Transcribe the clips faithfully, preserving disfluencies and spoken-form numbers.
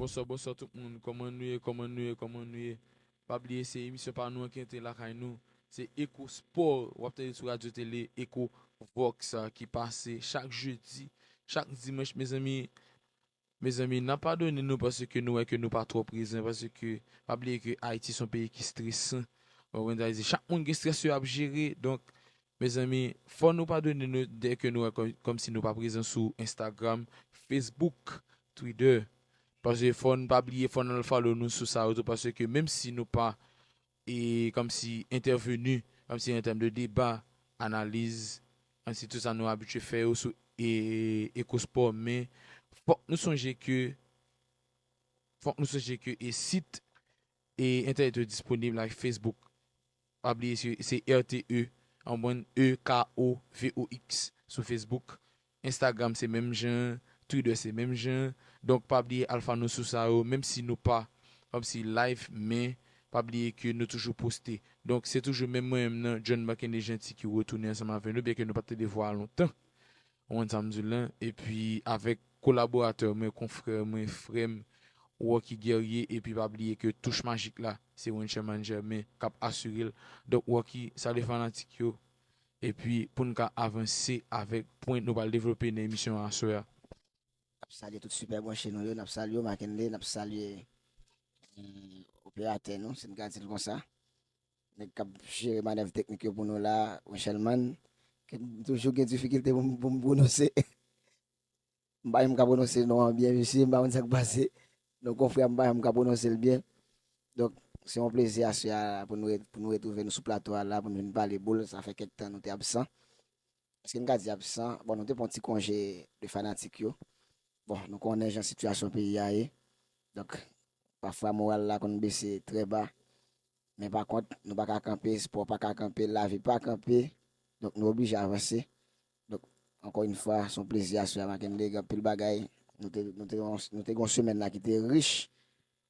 Bonswa, bonswa tout moun. Kòman nou ye? Kòman nou ye? Kòman nou ye? Pa bliye, se emisyon pa nou an ki antre lakay nou. Se Echo Sport. W ap tande sou radyo tele Echo Vox, a, ki pase chak jedi, chak dimanch, mezanmi. Mezanmi, n ap padone nou paske nou wè ke nou pa twò prezan, paske pa bliye ke Ayiti se yon peyi ki stresan. Ou konprann sa m di? Chak moun gen strès yo ap jere. Donk, mezanmi, fò nou padone nou dèke nou wè kòm, kòmsi nou pa prezan sou Instagram, Facebook, Twitter. Paske fò n pa bliye, fò n al follow nou sou sa yo tou, paske menm si nou pa, e, kòmsi entèveni, kòmsi an tèm de deba, analiz, kòmsi tout sa nou abitye fè yo sou, e, Echo Sport, men fòk nou sonje ke, fòk nou sonje ke e sit e entènèt yo disponib, like Facebook. Pa bliye se, se R T E, anbwann E K O V O X sou Facebook. Instagram se menm jan, Twitter se menm jan. Donk pa bliye al follow nou sou sa yo, menm si nou pa, kòmsi live, men pa bliye ke nou toujou poste. Donk se toujou menm mwen menm nan, John Marc André Jeanty ki retounen ansanm avèk nou, byenke nou pa t tande vwa a lontan. Ou konprann sa m di w lan? Epi avèk kolaboratè mwen, konfrè mwen, frè m, Rocky Guerrier, epi pa bliye ke touch majik la, se Wencherman Germain k ap asire l. Donk, Rocky, salye fanatik yo. Epi, pou n ka avanse avèk pwen nou pral devlope nan emisyon an aswè a. N ap salye tout sipè branche nou yo, n ap salye w, Mackenley, n ap salye, eh, operatè nou, si n ka di l konsa. Nèg k ap jere manèv teknik yo pou nou la, Wencherman, ke m toujou gen difikilte pou m, pou m pwononse. M pa menm ka pwononse non an byen, mesye, m pa konn sa k pase. Non konfrè m pa menm ka pwononse l byen. Donk, se yon plezi aswè a pou nou re-, pou nou retwouve nou sou plato a la, pou nou vin pale boul. Sa fè kèk tan nou te absan. Èske n ka di absan? Bon, nou te pran yon ti konje de fanatik yo. Bon, nou konnen jan sitiyasyon peyi a ye. Donk, pafwa moral la konn bese trè ba. Men pa kont, nou pa ka kanpe, espò pa ka kanpe, lavi pa kanpe. Donk, nou oblije avanse. Donk, ankò yon fwa, se yon plezi aswè a, Mackenley, gen anpil bagay. Nou te, nou te, nou te gen yon semèn la ki te rich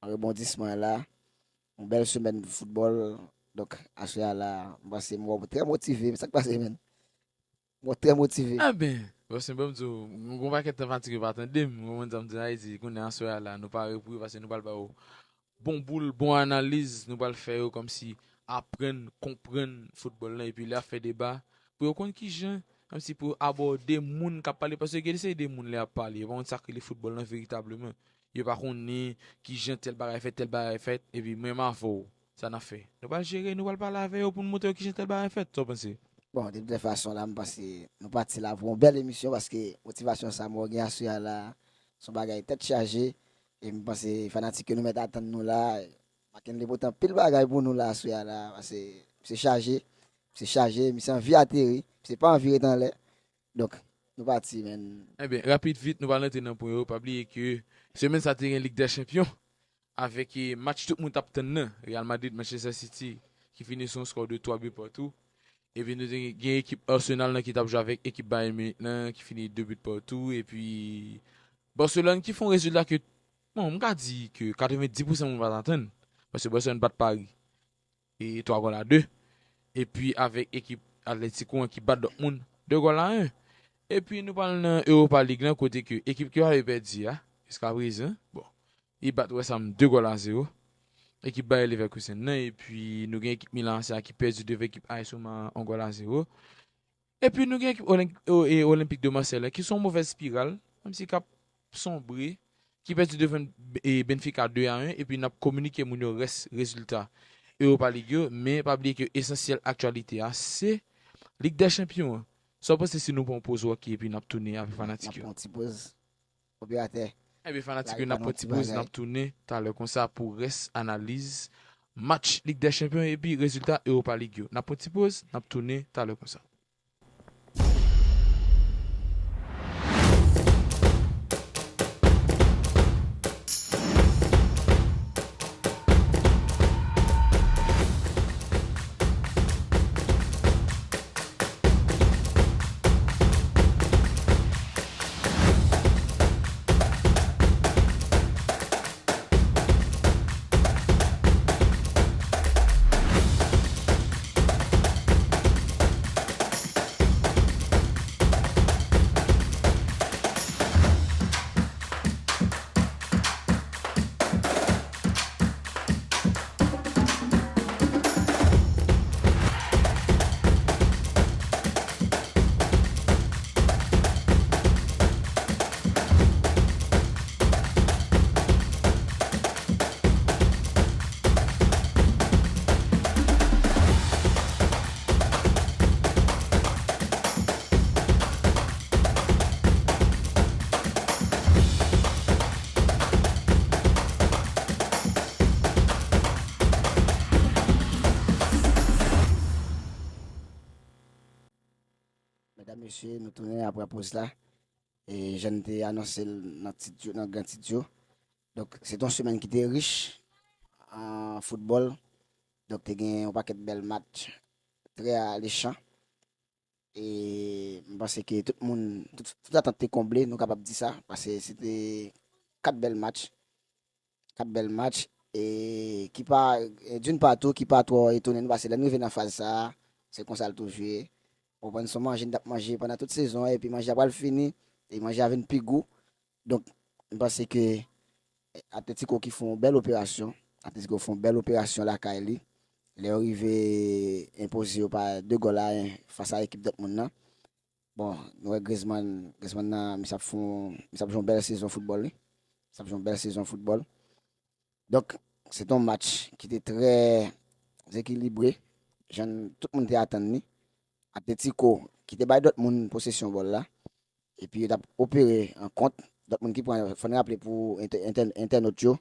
an rebondisman la. Yon bèl semèn foutbòl. Donk, aswè a la, m panse m wè w trè motive. Sa k pase, menn? Mwen trè motive. Enben, bon, se bon m di w, m gon pakèt tan fanatik yo pa tande m, mwen menm jan m di Ayiti, kounye a aswè a la, nou pare pou yo, paske nou pral ba yo bon boul, bon analiz, nou pral fè yo kòmsi aprann, konprann foutbòl lan, epi lè y ap fè deba, pou yo konn kijan, kòmsi pou yo abòde moun k ap pale, paske gen de seri de moun lè y ap pale, yo pa konn sa k rele foutbòl lan veritableman. Yo pa konnen kijan tèl bagay fèt, tèl bagay fèt, epi menm avè w, sa n ap fè? Nou pral jere, nou pral pale avè yo pou n montre yo kijan tèl bagay fèt. Sa w panse? Bon, de tout fason la, m panse nou pati la pou yon bèl emisyon, paske motivasyon sa m wè w gen aswè a la, se yon bagay tèt chaje, e m panse fanatik yo nou mèt atann nou la, Mackenley pote anpil bagay pou nou la aswè a la, paske misye chaje, misye chaje, misye anvi ateri, misye pa anvi ret anlè. Donk, nou pati, menn. Enben, rapid vit, nou pral rantre nan pwen yo. Pa bliye ke semèn sa te gen Lig dè Chanpyon avèk, eh, match tout moun t ap tann nan. Real Madrid, Manchester City, ki fini sou yon skò de twa bi patou. Epi nou te gen ekip Arsenal lan ki t ap jwe avèk ekip Bayern Munich lan, ki fini de bi patou. Epi Barcelone ki fè yon rezilta ke, bon, m ka di ke katrevenndis pousan moun pa t atann. Paske Barcelone bat Paris e twa gòl a de. Epi avèk ekip Atletico an ki bat Dortmund de gòl a en. Epi nou pral nan Europa League lan, kote ke ekip ke Pavle pèdi a, jiskaprezan, bon, li bat West Ham de gòl a zewo. Ekip Bayer Leverkusen nan, epi nou gen ekip Milan A C a ki pèdi devan ekip A S Roma yon gòl a zewo. Epi nou gen ekip Olenk-, o-, e, Olympique de Marseille la, ki sou yon movèz spiral, kòmsi k ap sonbre, ki pèdi devan, e, Benfica de a en, epi n ap kominike moun yo rès rezilta Europa League yo, men pa bliye ke esansyèl aktyalite a, se Lig dè Chanpyon an. Sa w panse si nou pran yon poz, Rocky, epi n ap tounen avèk fanatik yo? N ap pran yon ti poz. Operatè. Enben, fanatik yo, n ap pran ti poz, n ap tounen talè konsa pou rès analiz match Lig dè Chanpyon epi rezilta Europa League yo. N ap pran ti poz, n ap tounen talè konsa. Ok, nou tounen apre poz la. E jan n te anonse l nan tit yo, nan gran tit yo. Donk, se te yon semèn ki te rich an foutbòl. Donk, te gen yon pakèt bèl match trè alechan. E m panse ke tout moun, tout, tout atant te konble, nou kapab di sa, paske se te kat bèl match. Kat bèl match, e ki pa, e d'une part tou, ki pa twò etone nou, paske lè n rive nan faz sa a, se konsa l toujou ye. Ou konprann, se yon manje n t ap manje pandan tout sezon an, epi manje a pral fini, e manje a vin pi gou. Donk, m panse ke Atletico ki fè yon bèl operasyon, Atletico fè yon bèl operasyon lakay li, lè yo rive enpoze yo pa de gòl a en fas a ekip Dortmund nan. Bon, nou wè Griezmann, Griezmann nan, misye ap fè yon, misye ap jwe yon bèl sezon foutbòl, wi. Misye ap jwe yon bèl sezon foutbòl. Donk, se te yon match ki te trè ekilibre, jan tout moun te atann li. Atletico, ki te bay Dortmund posesyon bòl la, epi yo t ap opere an kont. Dortmund ki pran, fò n raple pou entè-, entè-, entènot yo,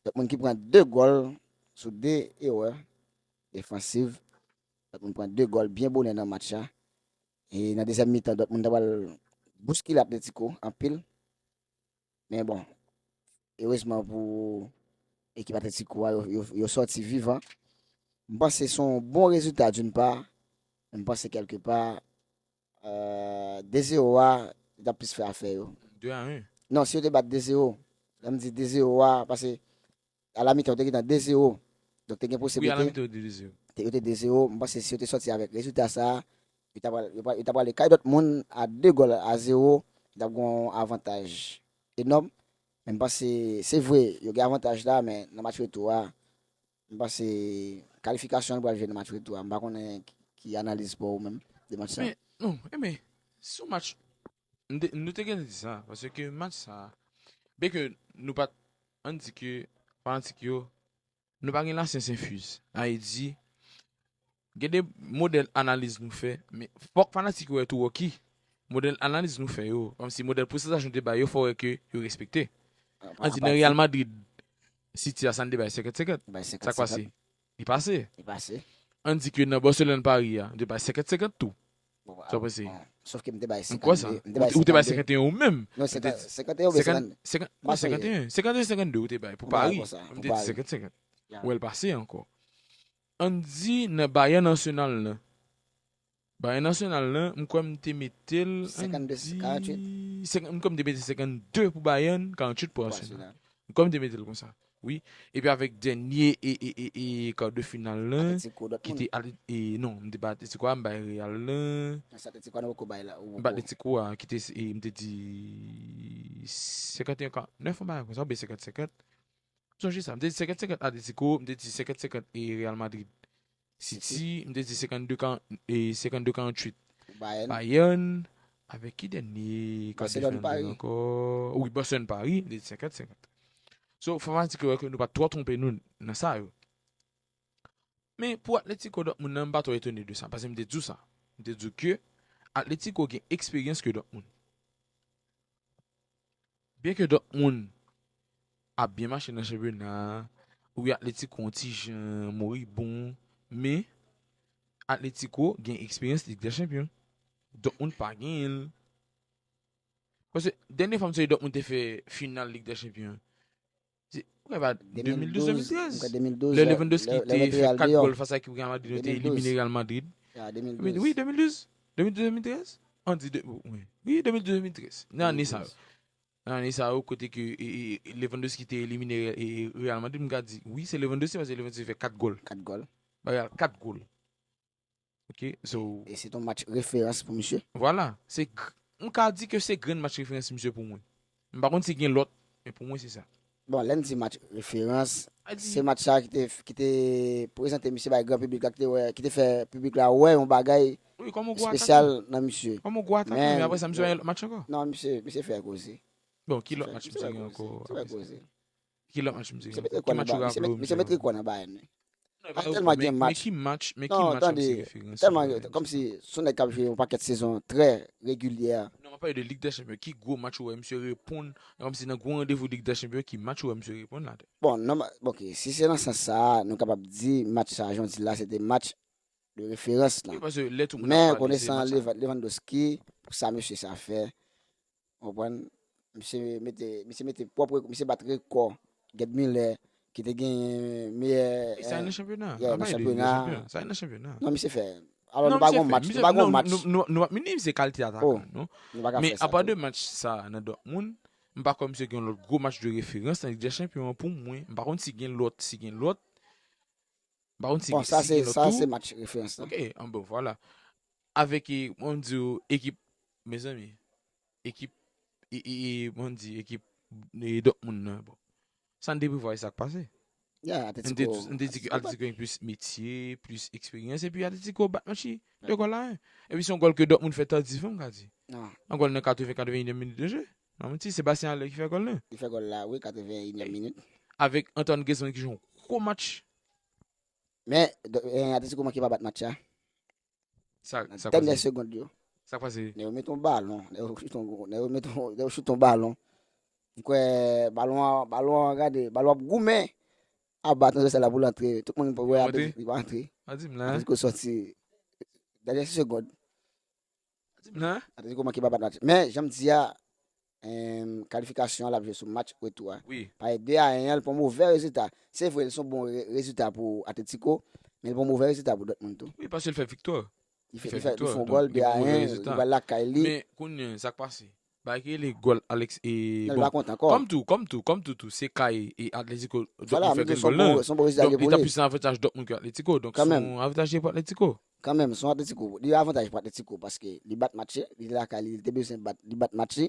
Dortmund ki pran de gòl sou de erè defansiv. Dortmund pran de gòl byen bonè nan match la. E nan dezyèm mitan, Dortmund ta pral bouskile Atletico anpil. Men bon, erezman pou ekip Atletico a, yo, yo, yo sòti vivan. M panse se yon bon rezilta d'une part, men m panse kèlke pa, euh, de zewo a, li t ap plis fè afè yo. De a en. Non, si yo te bat de zewo, lè m di de zewo a, paske a la mitan, yo te gentan de zewo. Donk, te gen posiblite. Wi, a la mitan, yo te de zewo. Te, yo te de zewo. M panse si yo te sòti avèk rezilta sa a, yo ta pral, yo pral, yo ta pral kay Dortmund a de gòl a zewo, yo t ap gen yon avantaj enòm. Men m panse, se vre, yo gen avantaj la, men nan match retou a, m panse kalifikasyon an pral jwe nan match retou a. M pa konnen ki, ki analiz pa w menm de match sa. Men, non, enben, sou match, m te, nou te gentan di sa, paske match sa, byenke nou pa t, ann di ke fanatik yo, nou pa gen lasyans enfiz. Sa vle di, gen de modèl analiz nou fè, men fòk fanatik yo wè tou, oke, modèl analiz nou fè yo, kòmsi modèl pwosantaj nou te bay yo, fò wè ke yo respekte. Ann di nan Real Madrid, City a, sa n te bay senkant senkant. Sa k pase? Li pase. Li pase. Ann di ke nan Barcelone Paris a, nou te bay senkant senkant tou. Bon, sa w panse? Bon, sòf ke m te bay senkant de. Ou te bay senkant de ou menm. Non, senkant, senkant de oubyen senkant, senkant, senkant de, senkant de ou te bay pou Paris. M te di senkant senkant. Ou wè l pase ankò. Ann di nan Bayern Nasyonal lan. Bayern Nasyonal lan, m kwè m te mete l, ann di, senkant de, karanntuit. M kwè m te mete senkant de pou Bayern, karanntuit pou Arsenal. M kwè m te mete l konsa. Wi. Epi avèk dènye e, e, e, e kar de final lan, ki te ale, e, non, m te bay Atletico a, m bay Real lan. Nan sa Atletico a, nou poko bay la, ou poko. M bay Atletico a, ki te, e, m te di senkant e en karannèf, yon bagay konsa, oubyen senkant senkant. M sonje sa, m te di senkant senkant Atletico, m te di senkant senkant e Real Madrid City, m te di senkant de, e, senkant de karanntuit Bayern. Bayern, avèk ki dènye kar de final ankò? Wi, Barcelone Paris, m te di senkant senkant. So, fanatik yo wè ke nou pa t twò twonpe nou nan sa yo. Men pou Atletico Dortmund nan, m pa twò etone de sa, paske m te di w sa. M te di w ke Atletico gen eksperyans ke Dortmund. Byenke Dortmund ap byen mache nan chanpyona a, wi, Atletico yon ti jan moribon, men Atletico gen eksperyans Lig dè Chanpyon. Dortmund pa genyen l. Paske dènye fwa m sonje Dortmund te fè final Lig dè Chanpyon, se, m kwè pa de mil douz, de mil trèz. Lè Lewandowski te fè kat gòl fas a ekip Real Madrid, yo te elimine Real Madrid. Wi, de mil douz. De mil douz, de mil trèz? Ann di de, wi. Wi, de mil douz, de mil trèz. Nan ane sa yo. Nan ane sa yo, kote ke, e, e, Lewandowski te elimine, e, Real Madrid, m ka di, wi, se Lewandowski, paske Lewandowski fè kat gòl. Kat gòl. Ba Real kat gòl. Ok, so. E se yon match referans pou misye. Vwala. Se gr-, m ka di ke se grenn match referans misye pou mwen. M pa konn si gen lòt, men pou mwen se sa. Bon, lè n di match referans, se match sa ki te, ki te prezante misye bay gran piblik la, ki te wè, ki te fè piblik la wè yon bagay espesyal nan misye. Kòman gwo atak, men apre sa, misye pa gen lòt match ankò? Non, misye, misye fè koze. Bon, ki lòt match misye gen ankò? Ki lòt match misye gen ankò? Ki match ou raple w misye? Misye met rekò nan Bayern, wi. Pa tèlman gen match. Men ki match, men ki match misye referans? Tèlman, kòmsi se yon nèg k ap jwe yon pakèt sezon trè regilyè. Non, m ap pale de Lig dè Chanpyon. Ki gwo match ou wè misye reponn, kòmsi nan gwo randevou Lig dè Chanpyon, ki match ou wè misye reponn ladan? Bon, non, ok, si se nan sans sa a, nou kapab di match sa a, jan w di l la, se te match de referans lan. Men konesan Lewandowski, pou sa mesye sa fè. Ou konprann? Misye mete, misye mete pwòp rekò, misye bat rekò Gerd Muller ki te genyen meyè, E sa nan chanpyona. Yeah, nan chanpyona. Sa nan chanpyona. Non, misye fè. Alò, nou pa gon match, nou pa gon match. Nou pa minimize kalite atakan, non. Nou pa ka Men fè sa. Apa de match sa nan Dortmund, m pa kwè misye gen yon lòt gwo match de referans nan Lig dè Chanpyon an pou mwen. M pa konn si gen lòt, si gen lòt. M pa konn si Bon, sa si se gen lòt sa tou. Se match referans la. Ok, an bon, vwala. Avèk, e, mwen di w, ekip, mezanmi, ekip, e, e, e, mwen di, ekip e, Dortmund nan, bon. Sa n te prevwa, e sa k pase. Yeah, N te, Atletico. n te di ke Atletico gen plis metye, plis eksperyans, epi Atletico bat match li de gòl a en. Epi se yon gòl ke Dortmund fè tardivman, m ka di. Non, Yon gòl nan katreven, katreven e yennèm minit de jeu. Non, mwen di, Sébastien Haller ki fè gòl lan. Li fè gòl la, wi, katreven e yennèm minit. Avèk Antoine Griezmann ki jwe yon gwo match. Men, do- eh, Atletico manke pa bat match la. Sa, Nan sa dènyè pase. Segond yo. Sa pase. Nèg yo mete yon balon. Nèg yo choute yon, nèg yo mete yon, nèg yo choute yon balon. M kwè balon an, balon an gade, balon ap goumen. Aba transvèsal la pou l antre. Tout moun wè Li pa antre? Atletico, li pa antre. A di m la. Atletico sòti dènyè segond. A di m la. Atletico manke pa bat match. Men, jan m di a, em, kalifikasyon an l ap jwe sou match retou a. Wi. Paske de a en an, li pran move rezilta. Se vre, li se yon bon re- rezilta pou Atletico, men li pran move rezilta pou Dortmund tou. Wi, paske l fè viktwa. Li Li fè, fè li fè, li viktwa, fè yon donk gòl li de a pran move en, rezilta. li pral lakay li. Men kounye a, sa k pase? Bagay ki rele gòl Alex e Non, bon. Li pa kontan ankò. Kòm tou, kòm tou, kòm tou tou, se kay e Atletico Vwala, ki fè men grenn se yon gòl lan. bon- se yon bon rezilta Donk li gen li pou ta li. plis nan avantaj Dortmund ke Atletico. Donk se Kanmenm. yon avantaj li pou Atletico. Kanmenm, se yon Atletico. Li avantaj pou Atletico paske li bat match, li lakay li, li te bezwen bat, li bat match.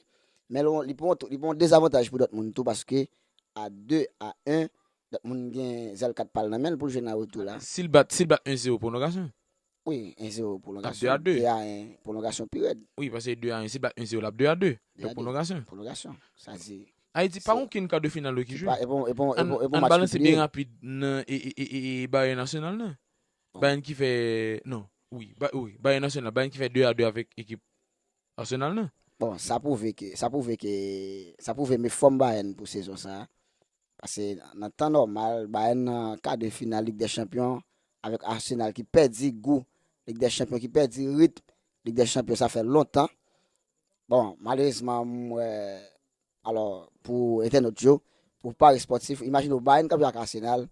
Men li, li pran, li pran dezavantaj pou Dortmund tou paske a de a en, Dortmund gen zèl kat pa l nan men l pou l jwe nan retou la. Si l bat, si l bat en zewo pwolongasyon. Wi, en zewo Ap pwolongasyon. de a de. De a en pwolongasyon pi rèd. Wi, paske de a en, si l bat en zewo, l ap de a de. De a Donk de. Pwolongasyon. Pwolongasyon. Sa di. Ayiti pa Se- yon ken ka de final ki Ki jwe. pa, e bon, e bon, e Ann bon, e bon ann match balanse ki byen pliye. Rapid nan e, e, e, e, e Bayern Arsenal nan. Bon. Bayern ki fè, non, wi, ba, wi, Bayern Arsenal, Bayern ki fè de a de avèk ekip Arsenal nan. Bon, sa pwouve ke, sa pwouve ke, sa pwouve men fòm Bayern pou sezon sa. Paske nan tan nòmal, Bayern nan ka de final Lig dè Chanpyon avèk Arsenal ki pèdi gou Lig dè Chanpyon, ki pèdi ritm Lig dè Chanpyon, sa fè lontan. Bon, malerezman, m wè, alò, pou entènot yo, pou pari spòtif, imajine w Bayern k ap jwe ak Arsenal,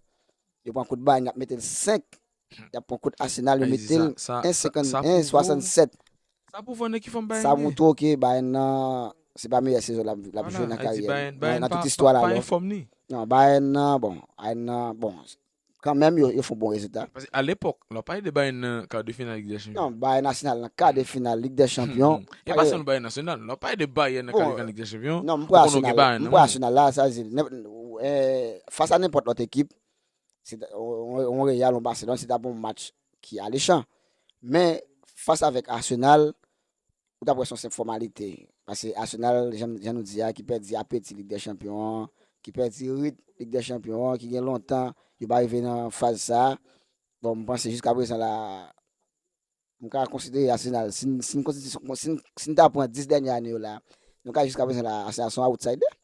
yo pran kout Bayern, y ap mete l senk, y ap pran kout Arsenal, yo Ayiti, mete l sa- sa- en sa- senkant, sa en pwouve- swasannsèt. Sa pwouve w nan ki fòm Bayern Sa ye. montre w ke Bayern nan, se pa meyè sezon l ap, l ap jwe Vwala, nan Ayiti, karyè, Bayern, nan, Bayern nan pa, tout istwa pa, la, pa non. en fòm ni. Non, Bayern nan, bon, Bayern nan, bon, kanmenm, yo, yo fè yon bon rezilta. Paske a lepòk, lò pa de Bayern nan ka de final Lig dè Chanpyon. Non, Bayern Arsenal nan ka de final Lig dè Chanpyon. E pa sèlman Bayern Arsenal, lò pa de Bayern nan ka de final Lig dè Chanpyon. Non, m pran Arsenal, Bayern m nan, pran wi. Arsenal la, sa di, eh, fas a nenpòt lòt ekip, se on, on Real, on Barcelone, se ta bon match ki alechan. Men, fas avèk Arsenal, ou ta wè se yon senp fòmalite. Paske Arsenal, jan, jan nou di a, ki pèdi apeti Lig dè Chanpyon an, ki pèdi rit Lig dè Chanpyon an, ki gen lontan, yo pa rive nan faz sa. Bon, m panse jiska prezan la, m ka konsidere Arsenal, si n, si n konsidere, si n, si n ta pran dis dènye ane yo la, nou ka jiska prezan la, Arsenal se yon outsider.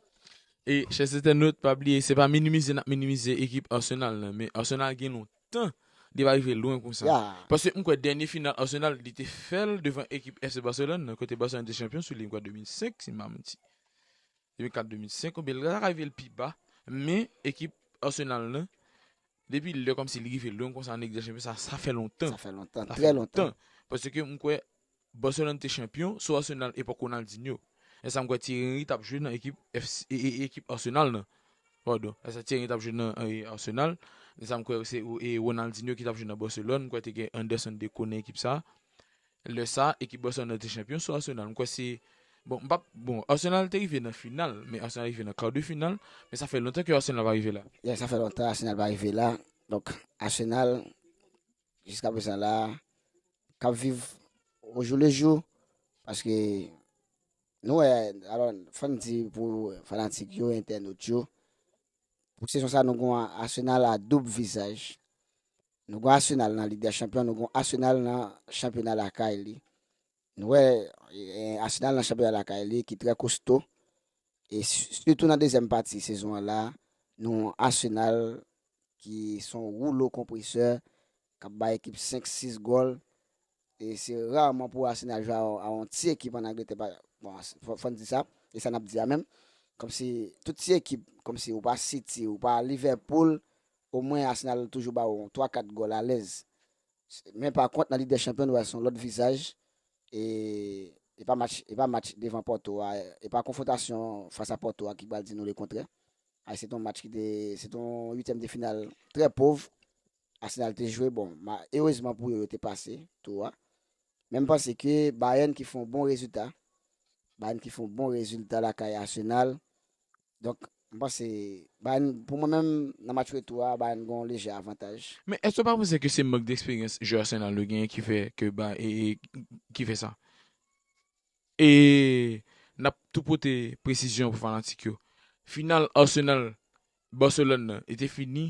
E, chè entènot, pa bliye, se pa minimize n ap minimize ekip Arsenal nan, men Arsenal gen lontan li pa rive lwen konsa. Yeah. Paske m kwè dènye final Arsenal, li te fè l devan ekip F C Barcelone nan, kote Barcelone te chanpyon sou li, m kwè de mil senk, si m pa manti. De mil kat, de mil senk, oubyen l ta ka rive l pi ba, men ekip Arsenal nan, depi lè kòmsi li rive lwen konsa nan Lig dè Chanpyon, sa, sa fè lontan. Sa fè lontan, Sa trè fè lontan. Paske m kwè Barcelone te chanpyon sou Arsenal epòk Ronaldinho. E sa m kwè Thierry Henry t ap jwe nan ekip F C, e, e, ekip Arsenal nan. Padon. E sa Thierry Henry t ap jwe nan, e, Arsenal. E sa m kwè se, e, Ronaldinho ki t ap jwe nan Barcelone. M kwè te gen Anderson, Deco nan ekip sa. Lè sa, ekip Barcelone nan te chanpyon sou Arsenal. M kwè se, bon, m p ap, bon, Arsenal te rive nan final, men Arsenal rive nan kar de final, men sa fè lontan ke Arsenal pa rive la. Yeah, sa fè lontan Arsenal pa rive la. Donk, Arsenal, jiska prezan la, k ap viv au jour le jour, paske nou wè, alò, fò n di pou fanatik yo, entènot yo, pou sezon sa, nou gon Arsenal a doub vizaj. Nou gon Arsenal nan Lig dè Chanpyon, nou gon Arsenal nan chanpyona lakay li. Nou wè, e, Arsenal nan chanpyona lakay li ki trè kosto. E si- sitou nan dezyèm pati sezon an la, nou Arsenal ki se yon woulo konpresè, k ap bay ekip senk, sis gòl. E se raman pou Arsenal jwe a, a yon ti ekip ann Angletè. Pa, bon, fò, fò n di sa. E sa n ap di a menm. Kòmsi tout ti ekip, kòmsi ou pa City, ou pa Liverpool, omwen Arsenal toujou ba w twa kat gòl alèz. Men pa kont, nan Lig dè Chanpyon, nou wè se yon lòt vizaj. E, e pa match, e pa match devan pòto a, e pa konfwontasyon fas a pòto a ki pral di nou lekontrè. A, se te yon match ki te, se te yon uityèm de final trè pòv. Arsenal te jwe, bon, ma, erezman pou yo, yo te pase tou a. Men m panse ke Bayern ki fè yon bon rezilta, Bayern ki fè yon bon rezilta lakay Arsenal. Donk, m panse, Bayern, pou mwen menm, nan match retou a, Bayern gen yon lejè avantaj. Men èske w pa panse ke se mank de eksperyans jwè Arsenal yo genyen ki fè ke ba e, e ki fè sa? E n ap tou pote presizyon pou fanatik yo. Final Arsenal Barcelone nan, li te fini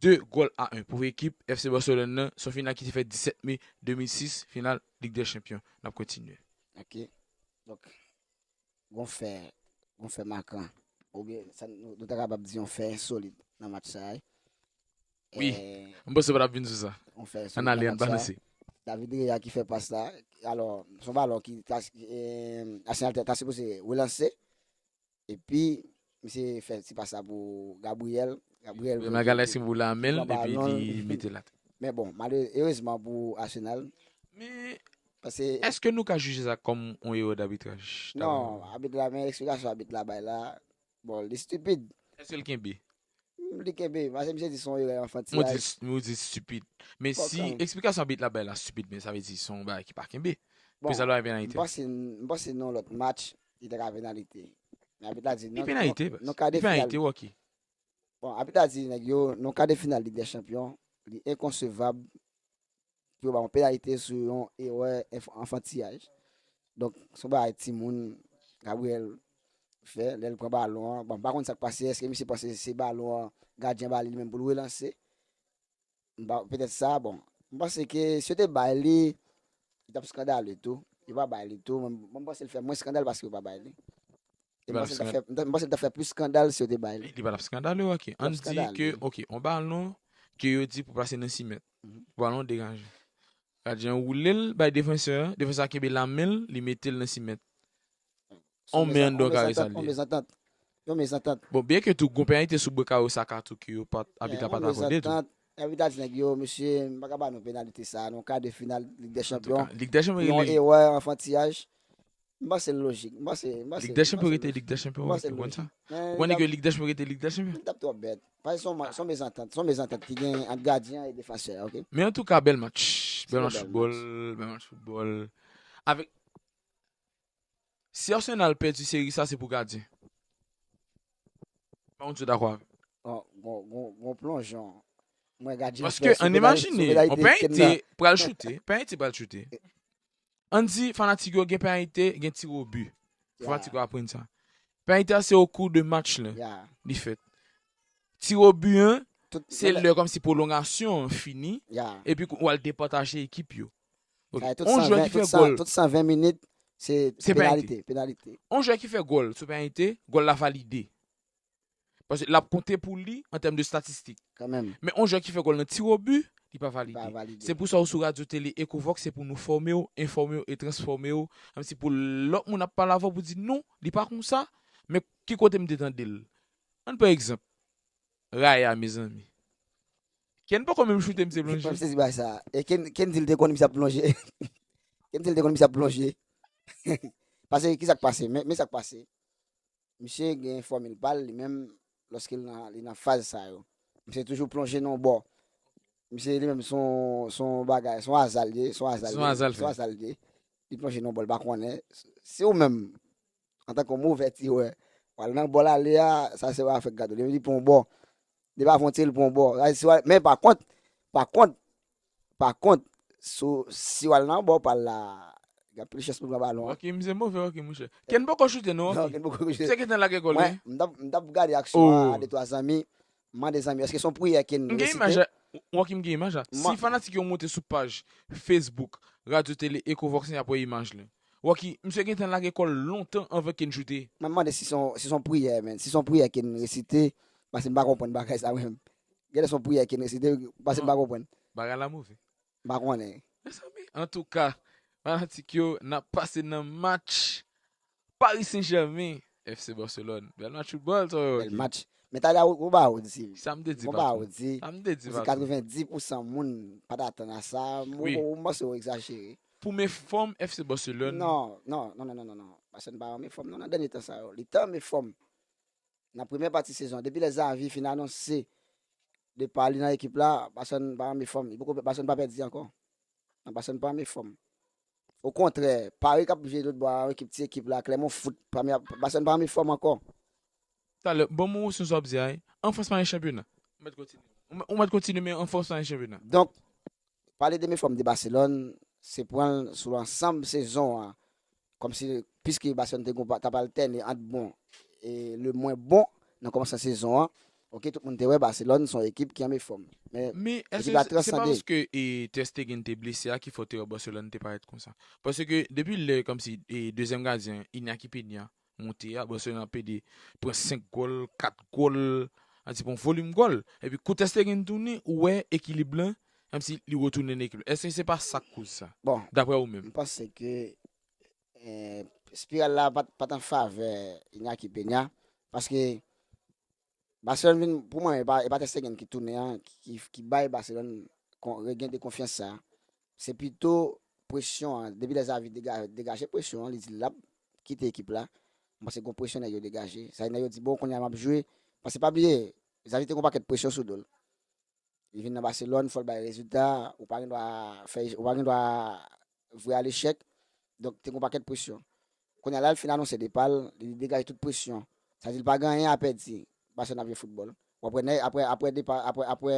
de gòl a en pou ekip F C Barcelone nan, se yon final ki te fèt disèt me de mil sis, final Lig dè Chanpyon. N ap kontinye. Ok. Donk, gon fè, gon fè makan. Oubyen, sa, nou, nou ta kapab di yon fè ensolid nan match sa a. Wi, m panse w pa t ap vin sou sa. Ann ale, ann balanse. David Rea ki fè pas la. Alò, se yon balon ki ta, eh, Arsenal ta, ta sipoze relanse. Epi, misye fè ti pas la pou Gabriel. Gabriel. Magalhaes ki pou la men l, epi li mete l atè. Men bon, malere, erezman pou Arsenal. Men, paske èske nou ka jije sa kòm yon erè dabitraj? Non, abit la, men eksplikasyon abit la bay la, bon, li stipid. Èske l kenbe? Li kenbe, paske misye di se yon erè anfantiyaj. Ou di stipid. Men si eksplikasyon abit la bay la stipid, men sa vle di se yon bagay ki pa kenbe. Pou sa dwe penalite. M panse, m panse nan lòt match, li te ka penalite. Men abit la di non. Li penalite, li penalite, Rocky. Bon, abit la di nèg yo, nan ka de final Lig dè Chanpyon, li enkonsevab pou yo ba yon penalite sou yon erè anfantiyaj. Donk, se yon bagay timoun Gabriel fè, lè l pran balon an. Bon, m pa konn sa k pase, èske misye panse se balon an gadyen ba li, li menm pou l relanse? M pa, petèt sa, bon. M panse ke si yo te bay li, li t ap skandale tou. Yo pa bay li tou, mwen, mwen m panse l fè mwens skandal paske yo pa bay li. E m panse l t ap fè, m panse l t ap fè plis skandal si yo te bay li. Li pa t ap skandale, ok. Ann di ke, ok, yon balon ke yo di pou pase nan sis mèt. Balon degaje. Gadyen an woule l bay defansè an, defansè a kenbe l a men l, li mete l nan sis mèt. On men an do kare sa l ye. Yon mezantant. Bon, byen ke tou, gon penalite sou bò kare Saka tou ke yo pa t, abit la pa t akòde tou. Abit la di nèg yo, mesye, m pa ka ba nou penalite sa a, nan ka de final Lig dè Chanpyon. Lig dè Chanpyon rele. Yon erè anfantiyaj. M panse l lojik. M panse, m panse. Lig dè Chanpyon rete Lig dè Chanpyon, ou konn sa? Ou konnen ke Lig dè Chanpyon rete Lig dè Chanpyon? Li t ap twò bèt. Paske se yon mezantant, se yon mezantant ki gen ant gadyen an e defansè a, ok? Men antouka, bèl match. Bèl match foutbòl, bèl match foutbòl. Avèk Si Arsenal pèdi seri sa, se pou gadyen. Pa konn si w dakò avè m. Gon, gon, gon plonjon. Mwen gadyen. Paske, ann imajine, yon penalite pral choute, penalite pral choute. Ann di, fanatik yo gen penalite, gen tiwobi. Fanatik yo aprann sa. Penalite a, se o kou de match lan li fèt. Tiwobi an, se lè kòmsi pwolongasyon an fini, epi w al depataje ekip yo. Ok. On jwè ki fè gòl. Tout san ven minit, se penalite. Penalite. On jwè ki fè gòl sou penalite, gòl la valide. Paske l ap konte pou li an tèm de statistik. Kanmenm. Men on jwè ki fè gòl nan tiwobi, li pa valide. Se pou sa ou sou radyo tele Ecovox, se pou nou fòme w, enfòme w e transfòme w. Menm si pou lòt moun ap pale avè w pou di non, li pa konsa, men ki kote m te tande l? Ann pran egzanp. Raya, mezanmi. Ken poko menm choute, misye plonje. Fò m sezi bagay sa. E Ken, Ken di l te konnen misye ap plonje. Ken di l te konnen misye ap plonje. Paske, ki sa k pase? Men, men sa k pase. Misye gen fòmil pa l, li menm, lòske li nan, li nan faz sa yo. Misye toujou plonje nan yon bò. Misye li menm, se yon, se yon bagay, se yon aza l ye, se yon aza l ye. Se yon aza l fè. Se yon aza l ye. Li plonje nan yon bò, li pa konnen. Se ou menm, antanke yon move tirè, w al nan bò l ale a, sa se w a fèk gade w. Li menm li pran yon bò. Li pa fè yon ti, li pran yon bò. Sa se si w al, men pa kont, pa kont, pa kont, si w, si w al nan yon bò, w pral la, gen anpil chans pou l pran balon an. Ok, misye move, ok, monchè. Ken poko choute, non, ok. Non, Ken poko choute. Misye gentan lage gòl, wi. Mwen, m t ap, m t ap gade aksyon an a de twa zanmi. M mande zanmi, èske se yon priyè Ken resite? M gen imaj la. Rocky, m gen imaj la. Si fanatik yo monte sou paj Facebook Radyo Tele Ecovox, y ap wè imaj la. Rocky, misye gentan lage kò l lontan anvan Ken choute. Mwen mande si se yon, si se yon priyè, menn. Si se yon priyè Ken resite, paske m pa konprann bagay sa menm. Genlè se yon priyè Ken resite, paske m pa konprann. Bagay la move. M pa konnen. Mezanmi. Antouka, fanatik yo, n ap pase nan match Paris Saint-Germain, F C Barcelone. Bèl match foutbòl, sa yo. Bèl match. Men talè a, ou, ou ba ou di. Sa m te di, ou ba patwon. Ou di. Sa m te di, ou di patwon. Katrevendis pousan moun pa t atann a sa. Wi. Ou, ou panse ou egzajere. Pou men fòm F C Barcelone. Non, non, non, non, non, non, non. Barcelone pa an men fòm, non, nan dènye tan sa yo. Li te an men fòm. Nan premyè pati sezon an, depi lè Xavi fin anonse depa li nan ekip la, Barcelone pa an men fòm. Li poko, Barcelone pa pèdi ankò. Non, Barcelone pa an men fòm. Okontrè, Paris k ap jwe lòt bò a, yon ekip, ti ekip la, Clermont Foot, premyè, Barcelone pa an men fòm ankò. Talè, bon, mwen, sou sa w ap di a, wi. An Frans pa gen chanpyona. Ou mèt kontinye. Ou mèt, ou mèt kontinye, men an Frans pa gen chanpyona. Donk, pale de men fòm de Barcelone, se pran l sou ansanm sezon an. Kòmsi, piske Barcelone te gon pa-, t ap altène ant bon e le mwen bon nan kòmansman sezon an. Ok, tout moun te wè Barcelone se yon ekip ki an men fòm. Men, men èske ekip la se, se pa transande. Paske, e, Ter Stegen te blese a ki fè w te wè Barcelone te parèt konsa? Paske depi lè, kòmsi, e, dezyèm gadyen, Iñaki Peña, monte a, Barcelone ap pede pran senk gòl, kat gòl, a di bon volim gòl. Epi kou Ter Stegen tounen, ou wè ekilib lan, kòmsi li retounen nan ekilib. Èske se pa sa k koz sa? Bon, daprè ou menm? M panse ke, eh, espiral la pa t, pa t an favè Iñaki Peña, paske Barcelone vin, pou mwen, e pa, e pa Ter Stegen ki tounen an, ki, ki bay Barcelone kon, regen de konfyans sa. Se pito presyon an. Depi lè Xavi dega-, degaje presyon an, li di l ap kite ekip la. M panse gon presyon nèg yo degaje. Sa nèg yo di, bon, kounye a m ap jwe. Paske pa bliye, Xavi te gon pakèt presyon sou do l. Li vin nan Barcelone, fò l bay rezilta, ou pa gen dwa fè, ou pa gen dwa vwe a lechèk. Donk, te gon pakèt presyon. Kounye a la, l fin anonse depa l, li degaje tout presyon. Sa di l pa gen anyen a pèdi. Barcelone ap jwe foutbòl. W ap wè nèg, apre, apre depa, apre, apre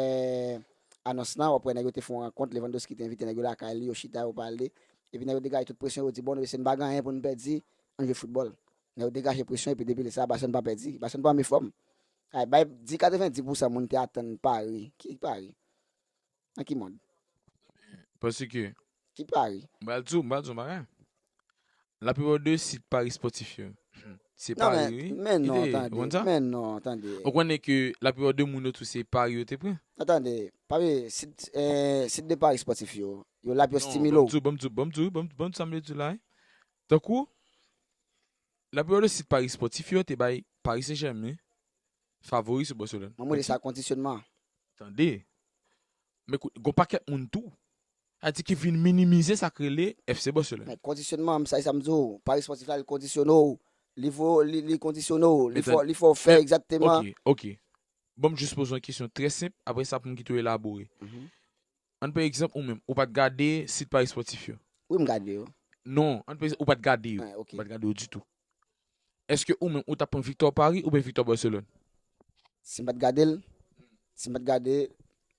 anons lan, w ap wè nèg yo te fè yon rankont, Lewandowski te envite nèg yo lakay li, yo chita, yo pale. Epi nèg yo degaje tout presyon, yo di, bon, nou, se n pa gen anyen pou n pèdi, ann jwe foutbòl. Nèg yo degaje presyon, epi depi lè sa, Barcelone pa pèdi. Barcelone pa an men fòm. Ay, bay, di katrevendis pousan moun te atann Paris. Ki Paris? Nan ki mond? Paske ki Paris? M pral di w, m pral di w yon bagay. Laplipa de sit Paris spòtif yo, se Paris, wi. Non, men, men non, tande, men non, tande. Ou konnen ke laplipa de moun yo tou se Paris yo te pran. Non, tande, pa vle, sit, eh, sit de Paris spòtif yo, yo la pou yo stimile w. Non, ban m di w, ban m di w, ban m di w, ban m di w, ban m di w sa m vle di w la, wi. Tankou, laplipa de sit Paris spòtif yo te bay Paris Saint-Germain favori sou Barcelone. Mwen, mwen, sa kondisyonman. Tande. Men kou-, gon pakèt moun tou. Sa di ki vin minimize sa k rele F C Barcelone. Men kondisyonman, sa, sa m di w, Paris spòtif la, li kondisyone w. Li fò, li, li kondisyone w. Li fò, li fò fè egzakteman. Ok, ok. Ban m jis poze yon kesyon trè senp, apre sa pou m kite w elabore. Mhm. Ann pran egzanp ou menm, ou pa t gade sit Paris spòtif yo? Wi, m gade yo. Non, ann pran egzanp, ou pa t gade yo. Ah, ok. Ou pa t gade yo ditou. Èske ou menm, ou t ap pran viktwa Paris oubyen viktwa Barcelone? Si m pa t gade l, si m pa t gade,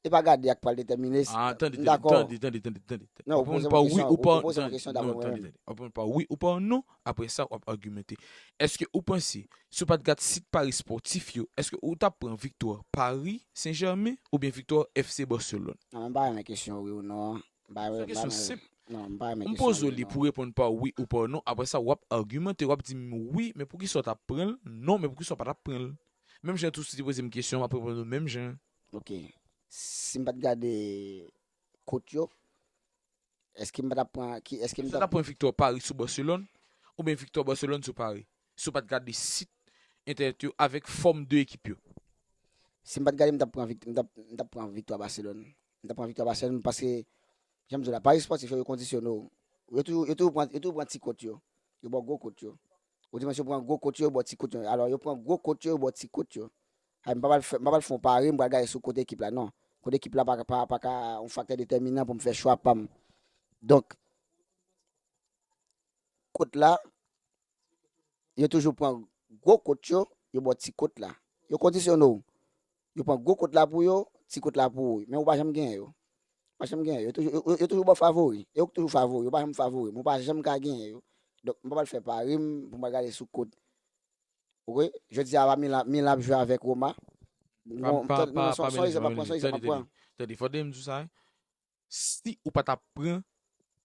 e pa gade a k pral detèmine si, ah, tande, m dakò. Tande, tande, tande, tande. Non, ou poze m yon kesyon, ou poze m yon kesyon dabò mwen menm. Tande, tande. W ap reponn pa wi ou pa non, apre sa, w ap agimente. Èske ou panse, si w pa t gad sit Paris spòtif yo, èske ou t ap pran viktwa Paris Saint-Germain oubyen viktwa F C Barcelone? Non, mwen pa renmen kesyon wi ou non an. M pa renmen, m pa renmen. Se yon kesyon senp. Non, m pa renmen kesyon wi ou non. M poze w li pou w reponn pa wi ou pa non. Apre sa, w ap agimente, w ap di m wi, men poukisa w t ap pran l? Non, men poukisa w pa t ap pran l? Menm jan tou, si w te poze m kesyon, m ap reponn ou menm jan. Ok. Si m pa t gade kot yo, èske m pa t ap pran, ki, èske m t ap pran viktwa Paris sou Barcelone, oubyen viktwa Barcelone sou Paris? Si w pa t gade sit entènèt yo avèk fòm de ekip yo. Si m pa t gade, m t ap pran vik-, m t ap, m t ap pran viktwa Barcelone. M t ap pran viktwa Barcelone paske, jan m di w la, Paris spòtif yo, yo kondisyone w. Yo toujou, yo toujou pran, yo toujou pran ti kot yo. Yo ba w gwo kot yo. Ou di mwen, yo pran gwo kot yo, yo ba w ti kot yo. Alò, yo pran gwo kot yo, yo ba w ti kot yo. Ay, m pa pral fè, m pa pral fè yon pari, m pral gade sou kote ekip la, non. Kote ekip la pa, pa, pa ka yon faktè detèminan pou m fè chwa pa m. Donk, kot la, yo toujou pran gwo kot yo, yo ba w ti kot la. Yo kondisyone w. Yo pran gwo kot la pou yo, ti kot la pou ou. Men ou pa janm genyen yo. Ou pa janm genyen yo. Yo toujou, yo, yo, yo toujou ba w favori. Yo toujou favori. Ou pa janm favori. Men ou pa janm ka genyen yo. Donk, m pa pral fè pari m pou m al gade sou kot. Ou wè, jodi a, pa Milan, Milan ap jwe avèk Roma. Pa, bon, pa, tande, pa, non, se, pa se yon egzanp, se yon egzanp, tande, tande, tande, fò de m di w sa, wi. Si ou pa t ap pran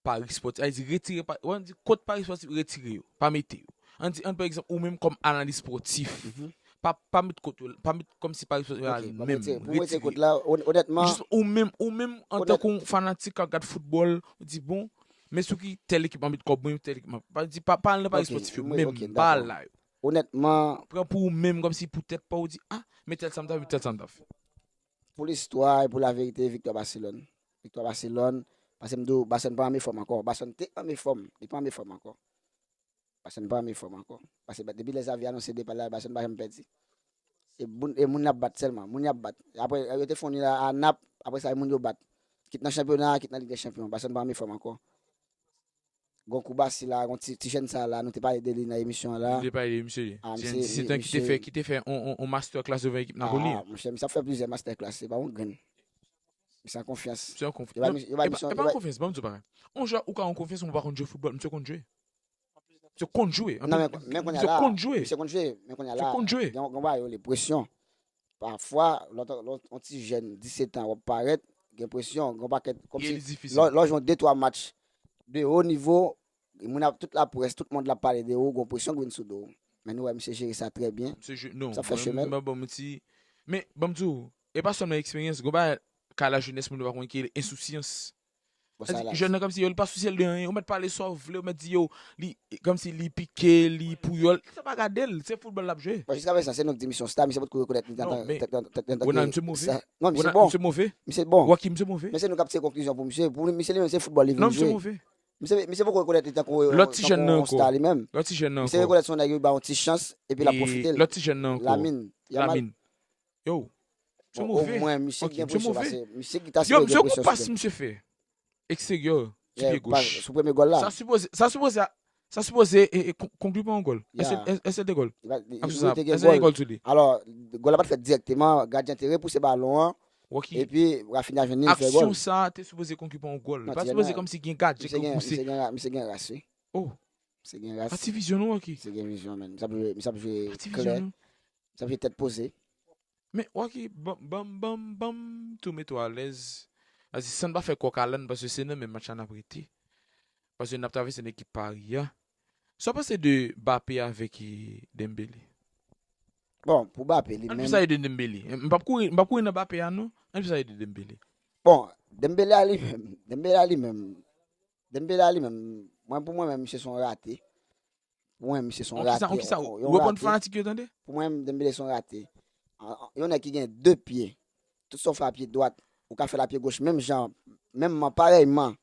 Paris Spòtif, sa vle di retire pa, ann di kot Paris Spòtif, retire yo, pa mete yo. Ann di, ann pran egzanp, ou menm kòm analis spòtif, mhm, pa, pa met kot yo, pa met kòmsi Paris Spòtif la menm, retire yo. Ok, bon, retire, pou retire kot la, on-, onètman, jis ou menm, ou menm, antanke yon fanatik k ap gad foutbòl, ou di, bon, Men sou ki tèl ekip m ap met kòb mwen, tèl ekip m ap. Pa di, pa, pa al nan pari spòtif yo, menm, pa al la yo. Pran pou ou menm, kòmsi pou tèt pa w, ou di, ah, men tèl sa m ta fè, tèl sa m ta fè. Pou listwa e pou laverite, viktwa Baselòn. Viktwa Baselòn, paske m di w, Baselòn pa an meyè fòm ankò. Baselòn te an meyè fòm, li pa an meyè fòm ankò. Baselòn pa an meyè fòm ankò. Paske depi lè Xavi anonse depa l la, Baselòn pa janm pèdi. E moun, e moun y ap bat sèlman, moun y ap bat. Apre, yo te fè yon nil a, a Nap, apre sa, e moun yo bat. Kit nan chanpyona, kit nan Lig dè Chanpyon, Baselòn pa an meyè fòm ankò. Gon kou Basi la, gon ti, ti jèn sa la, nou te pale de li nan emisyon an la. Nou te pale de misye. Ah, ti jèn disetan ki te fè, ki te fè on, on, on master class devan ekip Napoli. Ah, monchè, misye ap fè plizyè master class, se pa yon grenn. Misye an konfyans. Misye an konfyans. Yo bay misye, yo bay misye, e pa an konfyans, ban m di w bagay. On jwè ou ka an konfyans, men ou pa konn jwe foutbòl, misye konn jwe. Misye konn jwe. Non, men, men kounye a la, misye konn jwe. Misye konn jwe, men kounye a la, gen, gen bagay yo rele presyon. Pafwa, lè w, lè w, yon ti jèn disetan, w ap parèt, gen presyon, gen yon pakèt, kòmsi, lè w, lè w jwe yon de twa match, de wo nivo, moun ap, tout laprès, tout mond la ap pale de ou, gen yon presyon ki vin sou do w. Men nou wè misye jere sa trè byen. Misye jere, non, sa fè chemen l. Mwen, mwen, ban m ti, men, ban m di w, e pa sèlman eksperyans, gen yon bagay, ka lajenès, moun yo pa konn ki rele ensousyans. Sa di, jèn nan kòmsi yo, li pa sousye l de anyen. Ou mèt pale sa w vle, ou mèt di yo, li, kòmsi li pike, li pouyòl. Sa pa gade l, se foutbòl l ap jwe. Bon, jiska prezan, se nou k di misye yon sta, misye potko rekonèt li antanke, antanke, antanke sta. Non, misye bon. Misye bon. Misye bon. Rocky, misye move. Men se nou k ap tire konklizyon pou misye. Pou misye li menm, se foutbòl li vin jwe. Non, misye move. Misye, misye poko rekonèt li tankou, lòt ti jèn nan ankò. Lòt ti jèn nan ankò. Misye rekonèt se yon nèg yo ba yon ti chans, epi l ap pwofite l. Lòt ti jèn nan ankò. Lamine Yamal. Lamine. Yo. Misye move. Omwen, misye gen presyon pase. Misye ki ta sipoze gen presyon sou tèt. Yo, misye gon pas misye fè. Eksteryè, sou pye goch. Sou premye gòl la. Sa sipoze, sa sipoze, sa sipoze, e, e, kon-, konkli pa yon gòl. Èske, èske, èske se te gòl? Èske se te gòl sou li? Alò, gòl la pa t fèt dirèkteman, gadyen te repouse balon an. Epi, Raphinha jwenn li, li fè gòl. Aksyon sa a te sipoze konkli pa yon gòl. Li pa t sipoze kòmsi gen gadyen ki pouse. Misye gen, misye gen ras, wi. Oh. Misye gen ras. Pa ti vizyon non, Rocky. Misye gen vizyon, men. Misye ap jwe, misye ap jwe klè. Misye ap jwe tèt poze. Men, Rocky, ban m, ban m, ban m, ban m tou mete w alèz. Paske san n pa fè kòkalann, paske se nan men match la n ap rete. Paske n ap travèse nan ekip Paris a. Sa w panse de Mbappé avèk, eh, Dembélé? Bon, pou Mbappé li menm. Ann plis pale de Dembélé. M p ap kouri, m p ap kouri nan Mbappé a non. Ann plis pale de Dembélé. Bon, Dembélé a li menm, Dembélé a li menm. Dembélé a li menm, mwen, pou mwen menm, misye se yon rate. Pou mwen, misye se yon rate. Yon, yon rate. Reponn fanatik yo tande. Pou mwen, Dembélé se yon rate. An, an, yon nèg ki gen de pye. Tout sa w fè a pye dwat, ou ka fè l a pye goch menm jan, menmman, parèyman.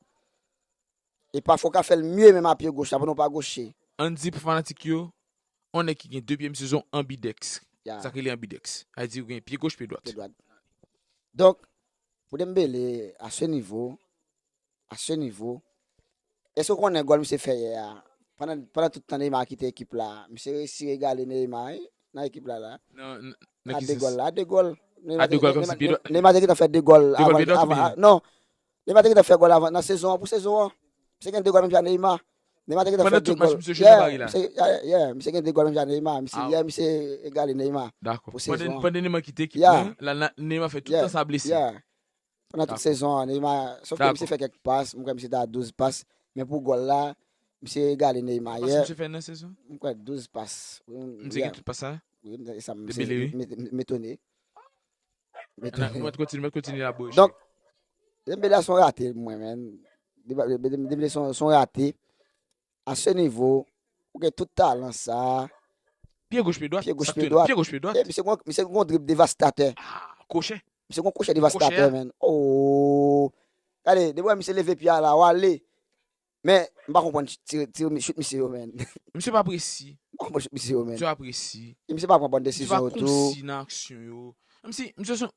E pafwa w ka fè l mye menm a pye goch la, pandan w pa goche. Ann di pou fanatik yo, yon nèg ki gen de pye, misye se yon ambidèks. Sa k rele ambidèks. Sa vle di ou gen pye goch, pye dwat. Pye dwat. Donk, pou Dembélé, à ce niveau, à ce niveau, èske w konnen gòl misye fè yè a? Pandan, pandan tout tan Neymar kite ekip la, misye reyisi egale Neymar, wi, nan ekip la, la. Nan, nan, nan ki sans? A de gòl, la, a de gòl. A de gòl, kòmsi pye dwat. Neymar te gentan fè de gòl avan, avan, non. Neymar te gentan fè gòl avan, nan sezon an, pou sezon an. Misye gen de gòl menm jan Neymar. Neymar te gentan fè de gòl. Pandan tout match, misye jwe nan Paris la. Yeah, yeah, misye gen de gòl menm jan Neymar. Misye, yeah, misye egale Neymar pou sezon an. Dakò. Pandan, pandan Neymar kite ekip la, la, Neymar fè tout tan sa blese. Yeah. Pandan tout sezon an, Neymar, sòf ke misye fè kèk pas, mwen kwè misye te a douz pas, men pou gòl la, misye egale Neymar yè. Pas misye fè nan sezon? Mwen kwè douz pas. Wi, misye gen tout pas sa? Wi, e sa, misye, m etone. M etone. Nou mèt kontinye, nou mèt kontinye la, bro. Donk, Dembélé se yon rate, mwen, menm. Dembélé se yon, se yon rate. À ce niveau, ou gen tout talan sa. Pye goch, pye dwat. Pye goch, pye dwat. Pye goch, pye dwat. E misye gon, misye gon drib devastatè. Ah, kwochè. Misye gon kwochè devastatè, men. Oh. Gade, depi w wè misye leve pye a la, w ale. Men, m pa konprann tire, tire, chit misye yo, men. Misye pa presi. M pa konprann chit misye yo, men. Misye pa presi. E misye pa pran bòn desizyon yo tou. Misye pa konsi nan aksyon yo. Menm si misye se,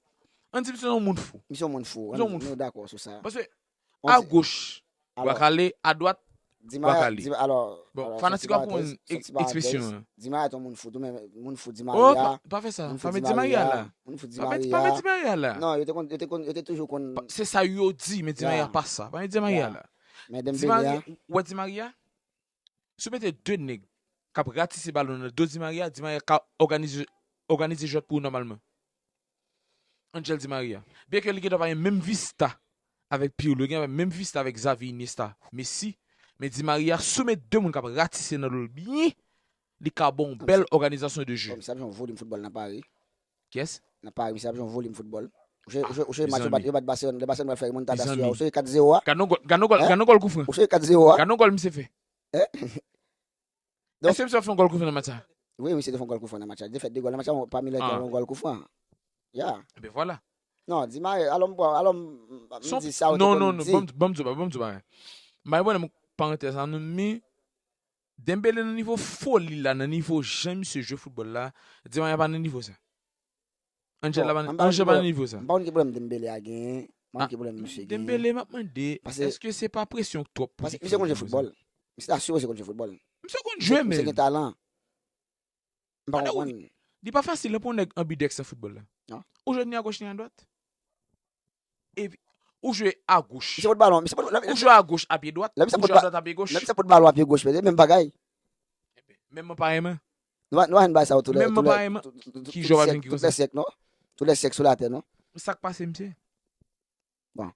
ann di misye se yon moun fou. Misye yon moun fou. Misye yon moun fou. Nou dakò sou sa. Paske, a goch, bwa kale, a dwat, bwa kale. Bon, fanatik yo ap konprann ekspresyon an. Di Maria te yon moun fou tou, men moun fou Di Maria. Oh, pa, pa fè sa. Pa met Di Maria la. Moun fou Di Maria. Pa met, pa met Di Maria la. Non, yo te konn, yo te konn, yo te toujou konn. Se sa yo di, men Di Maria pa sa. Pa met Di Maria la. Men Dembélé a. Di Maria, ou wè Di Maria? Si w mete de nèg k ap ratise balon nan do Di Maria, Di Maria ka òganize, òganize jwèt pou ou nòmalman. Angel Di Maria. Byenke li gendwa pa gen menm vista avèk Pirlo, li gen menm vista avèk Xavi, Iniesta, Messi, men Di Maria, si w met de moun k ap ratise nan do l byen, li ka ba w yon bèl òganizasyon de jeu. Kòm sa, yon volim foutbòl nan Paris. Kiyès? Nan Paris, misye ap jwe yon volim foutbòl. Ou swe, ou swe, ou swe match yo bat, yo bat Barcelone, lè Barcelone pral fè remontada sou yo, ou swe kat zewo a? Gad yon gòl, gad yon gòl, gad yon gòl koufran. Ou swe kat zewo a? Gad yon gòl misye fè. Donk, èske misye ap fè yon gòl koufran nan match sa? Wi, misye te fè yon gòl koufran nan match la. Li te fè de gòl nan match la, pami lè gen yon gòl koufran. Ya. Ebyen vwala. Non, di Mario, alò m pran, alò m, m di sa ou te konn di. Non, non, non, ban m di w bagay, ban m di w bagay. Mario, ban m parantèz la, non, men Dembélé nan nivo foli la, nan nivo jan misye jwe foutbòl la, Di Maria pa nan nivo sa. Angel la pa nan, Angel pa nan nivo sa. M pa konn ki pwoblèm Dembélé a genyen, m pa konn ki pwoblèm misye genyen. Dembélé, m ap mande, èske se pa presyon k twòp pou li kreye pwoblèm sa? Misye konn jwe foutbòl. Misye ta sure se konn jwe foutbòl. Misye konn jwe menm. Misye gen talan. M pa konprann. Li pa fasil non pou yon nèg anbidèks nan foutbòl la. Ou jwe ni agoch ni adwat. Epi, ou jwe agoch. Misye pot balon, misye pot, ou jwe agoch a pye dwat, ou jwe adwat a pye goch. Lè misye pot balon a pye goch, men se menm bagay. Menm mwen pa renmen. Nou pa, nou pa jwenn bagay sa yo tou lè, tou lè, tou, tou, tou, tout syèk, tout lè syèk, non? Tout lè syèk sou latè, non? Sa k pase, misye? Bon.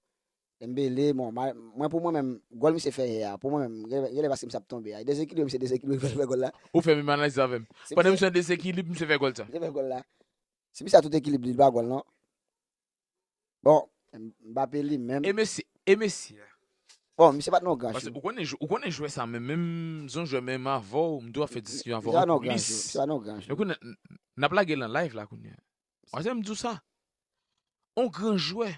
Dembélé, bon, mwen pou mwen menm, gòl misye fè yè a, pou mwen menm, genlè paske misye ap tonbe a. Dezekilibre, misye dezekilibre, fè, fè gòl la. Ou fè menm analiz avè m. Pandan misye an dezekilib, misye fè gòl sa. Misye fè gòl la. Si misye a tout ekilib li, li pa gòl, non. Bon, Mbappé li menm. E Messi, e Messi a? Bon, misye pa t nan gran jou. Paske ou konnen, ou konnen jwè sa menm, menm jan jwè menm avè w, m tou ap fè diskisyon avè w ankò plis. Misye pa nan gran jou, misye pa nan gran jou. Men kounye a, n ap lage l nan live la kounye a. Wè, se m di w sa. On gran jwè,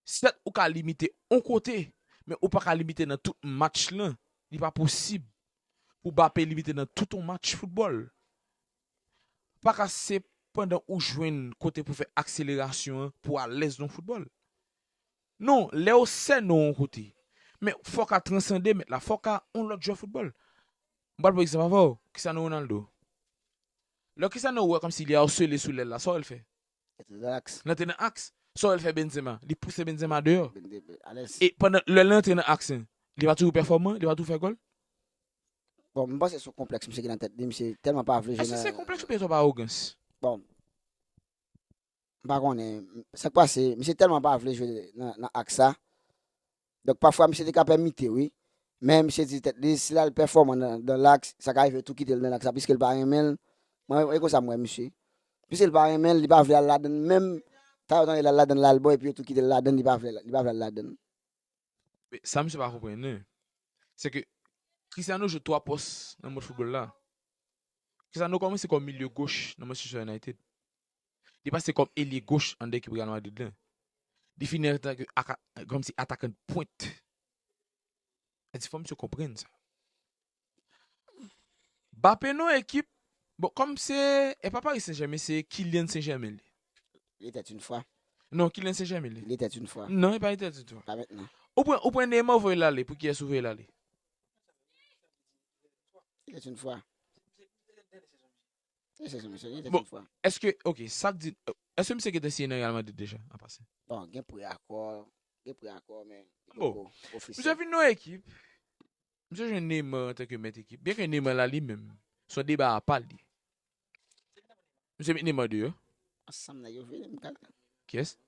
sèt ou ka limite on kote, men ou pa ka limite nan tout match lan. Li pa posib pou Mbappé limite nan tout on match foutbòl. Pa ka se pandan ou jwenn kote pou fè akselerasyon an pou alèz nan foutbòl. Non, lè w sènen yon kote. Men fò w ka transande mèt la, fò w ka yon lòt jwè foutbòl. M pral pran egzanp avè w, Cristiano Ronaldo. Lè Cristiano wè kòmsi li asole sou lèl la, sa w wè l fè? L antre nan aks. L antre nan aks. Sa w wè l fè Benzema? Li pouse Benzema deyò. Benzema, alèz. E pandan lè l antre nan aks lan, li pa toujou pèfòman, li pa toujou fè gòl? Bon, m panse se yon konplèks misye gen nan tèt li, misye tèlman pa vle jwe nan. Èske se konplèks oubyen se yon arogans? Bon, m pa konnen. Sa k pase, misye tèlman pa vle jwe nan, nan aks sa. Donk, pafwa, misye te ka pèmite, wi. Men misye di tèt li, si l al pèfòman nan, nan laks, sa ka rive tou kite l nan laks la, piske l pa renmen l. Mwen, e konsa m wè misye. Piske l pa renmen l, li pa vle al ladan l menm. Talè w tande l al ladan l, l al bò, epi yo tou kite l ladan l, li pa vle, li pa vle al ladan l. Men sa misye pa konprann, non, se ke Cristiano jwe twa pòs nan mond foutbòl la. Cristiano kòmanse kòm milye goch nan Manchester United. Li pase kòm elye goch anndan ekip Real Madrid lan. Li fini antanke aka-, kòmsi atakan de pwent. Sa di fò misye konprann sa. Mbappé nan ekip, bon, kòm se, e pa Paris Saint-Germain, se Kylian Saint-Germain li. Il était une fois. Non, Kylian Saint-Germain li. Il était une fois. Non, e pa il était une fois. Pas maintenant. Ou pran, ou pran Neymar, ou voye l ale, pou kiyès ou voye l ale? Il était une fois. Bon, èske, ok, sa k di, èske misye gentan siyen nan Real Madrid deja, an pasan? Bon, gen pre-akò, gen pre-akò, men li poko ofisyèl. Misye vin nan yon ekip, misye jwenn Neymar antanke mèt ekip. Byenke Neymar la li menm, se yon deba apa li. Misye met Neymar deyò. Ansanm nèg yo vini, m ka. Kiyès?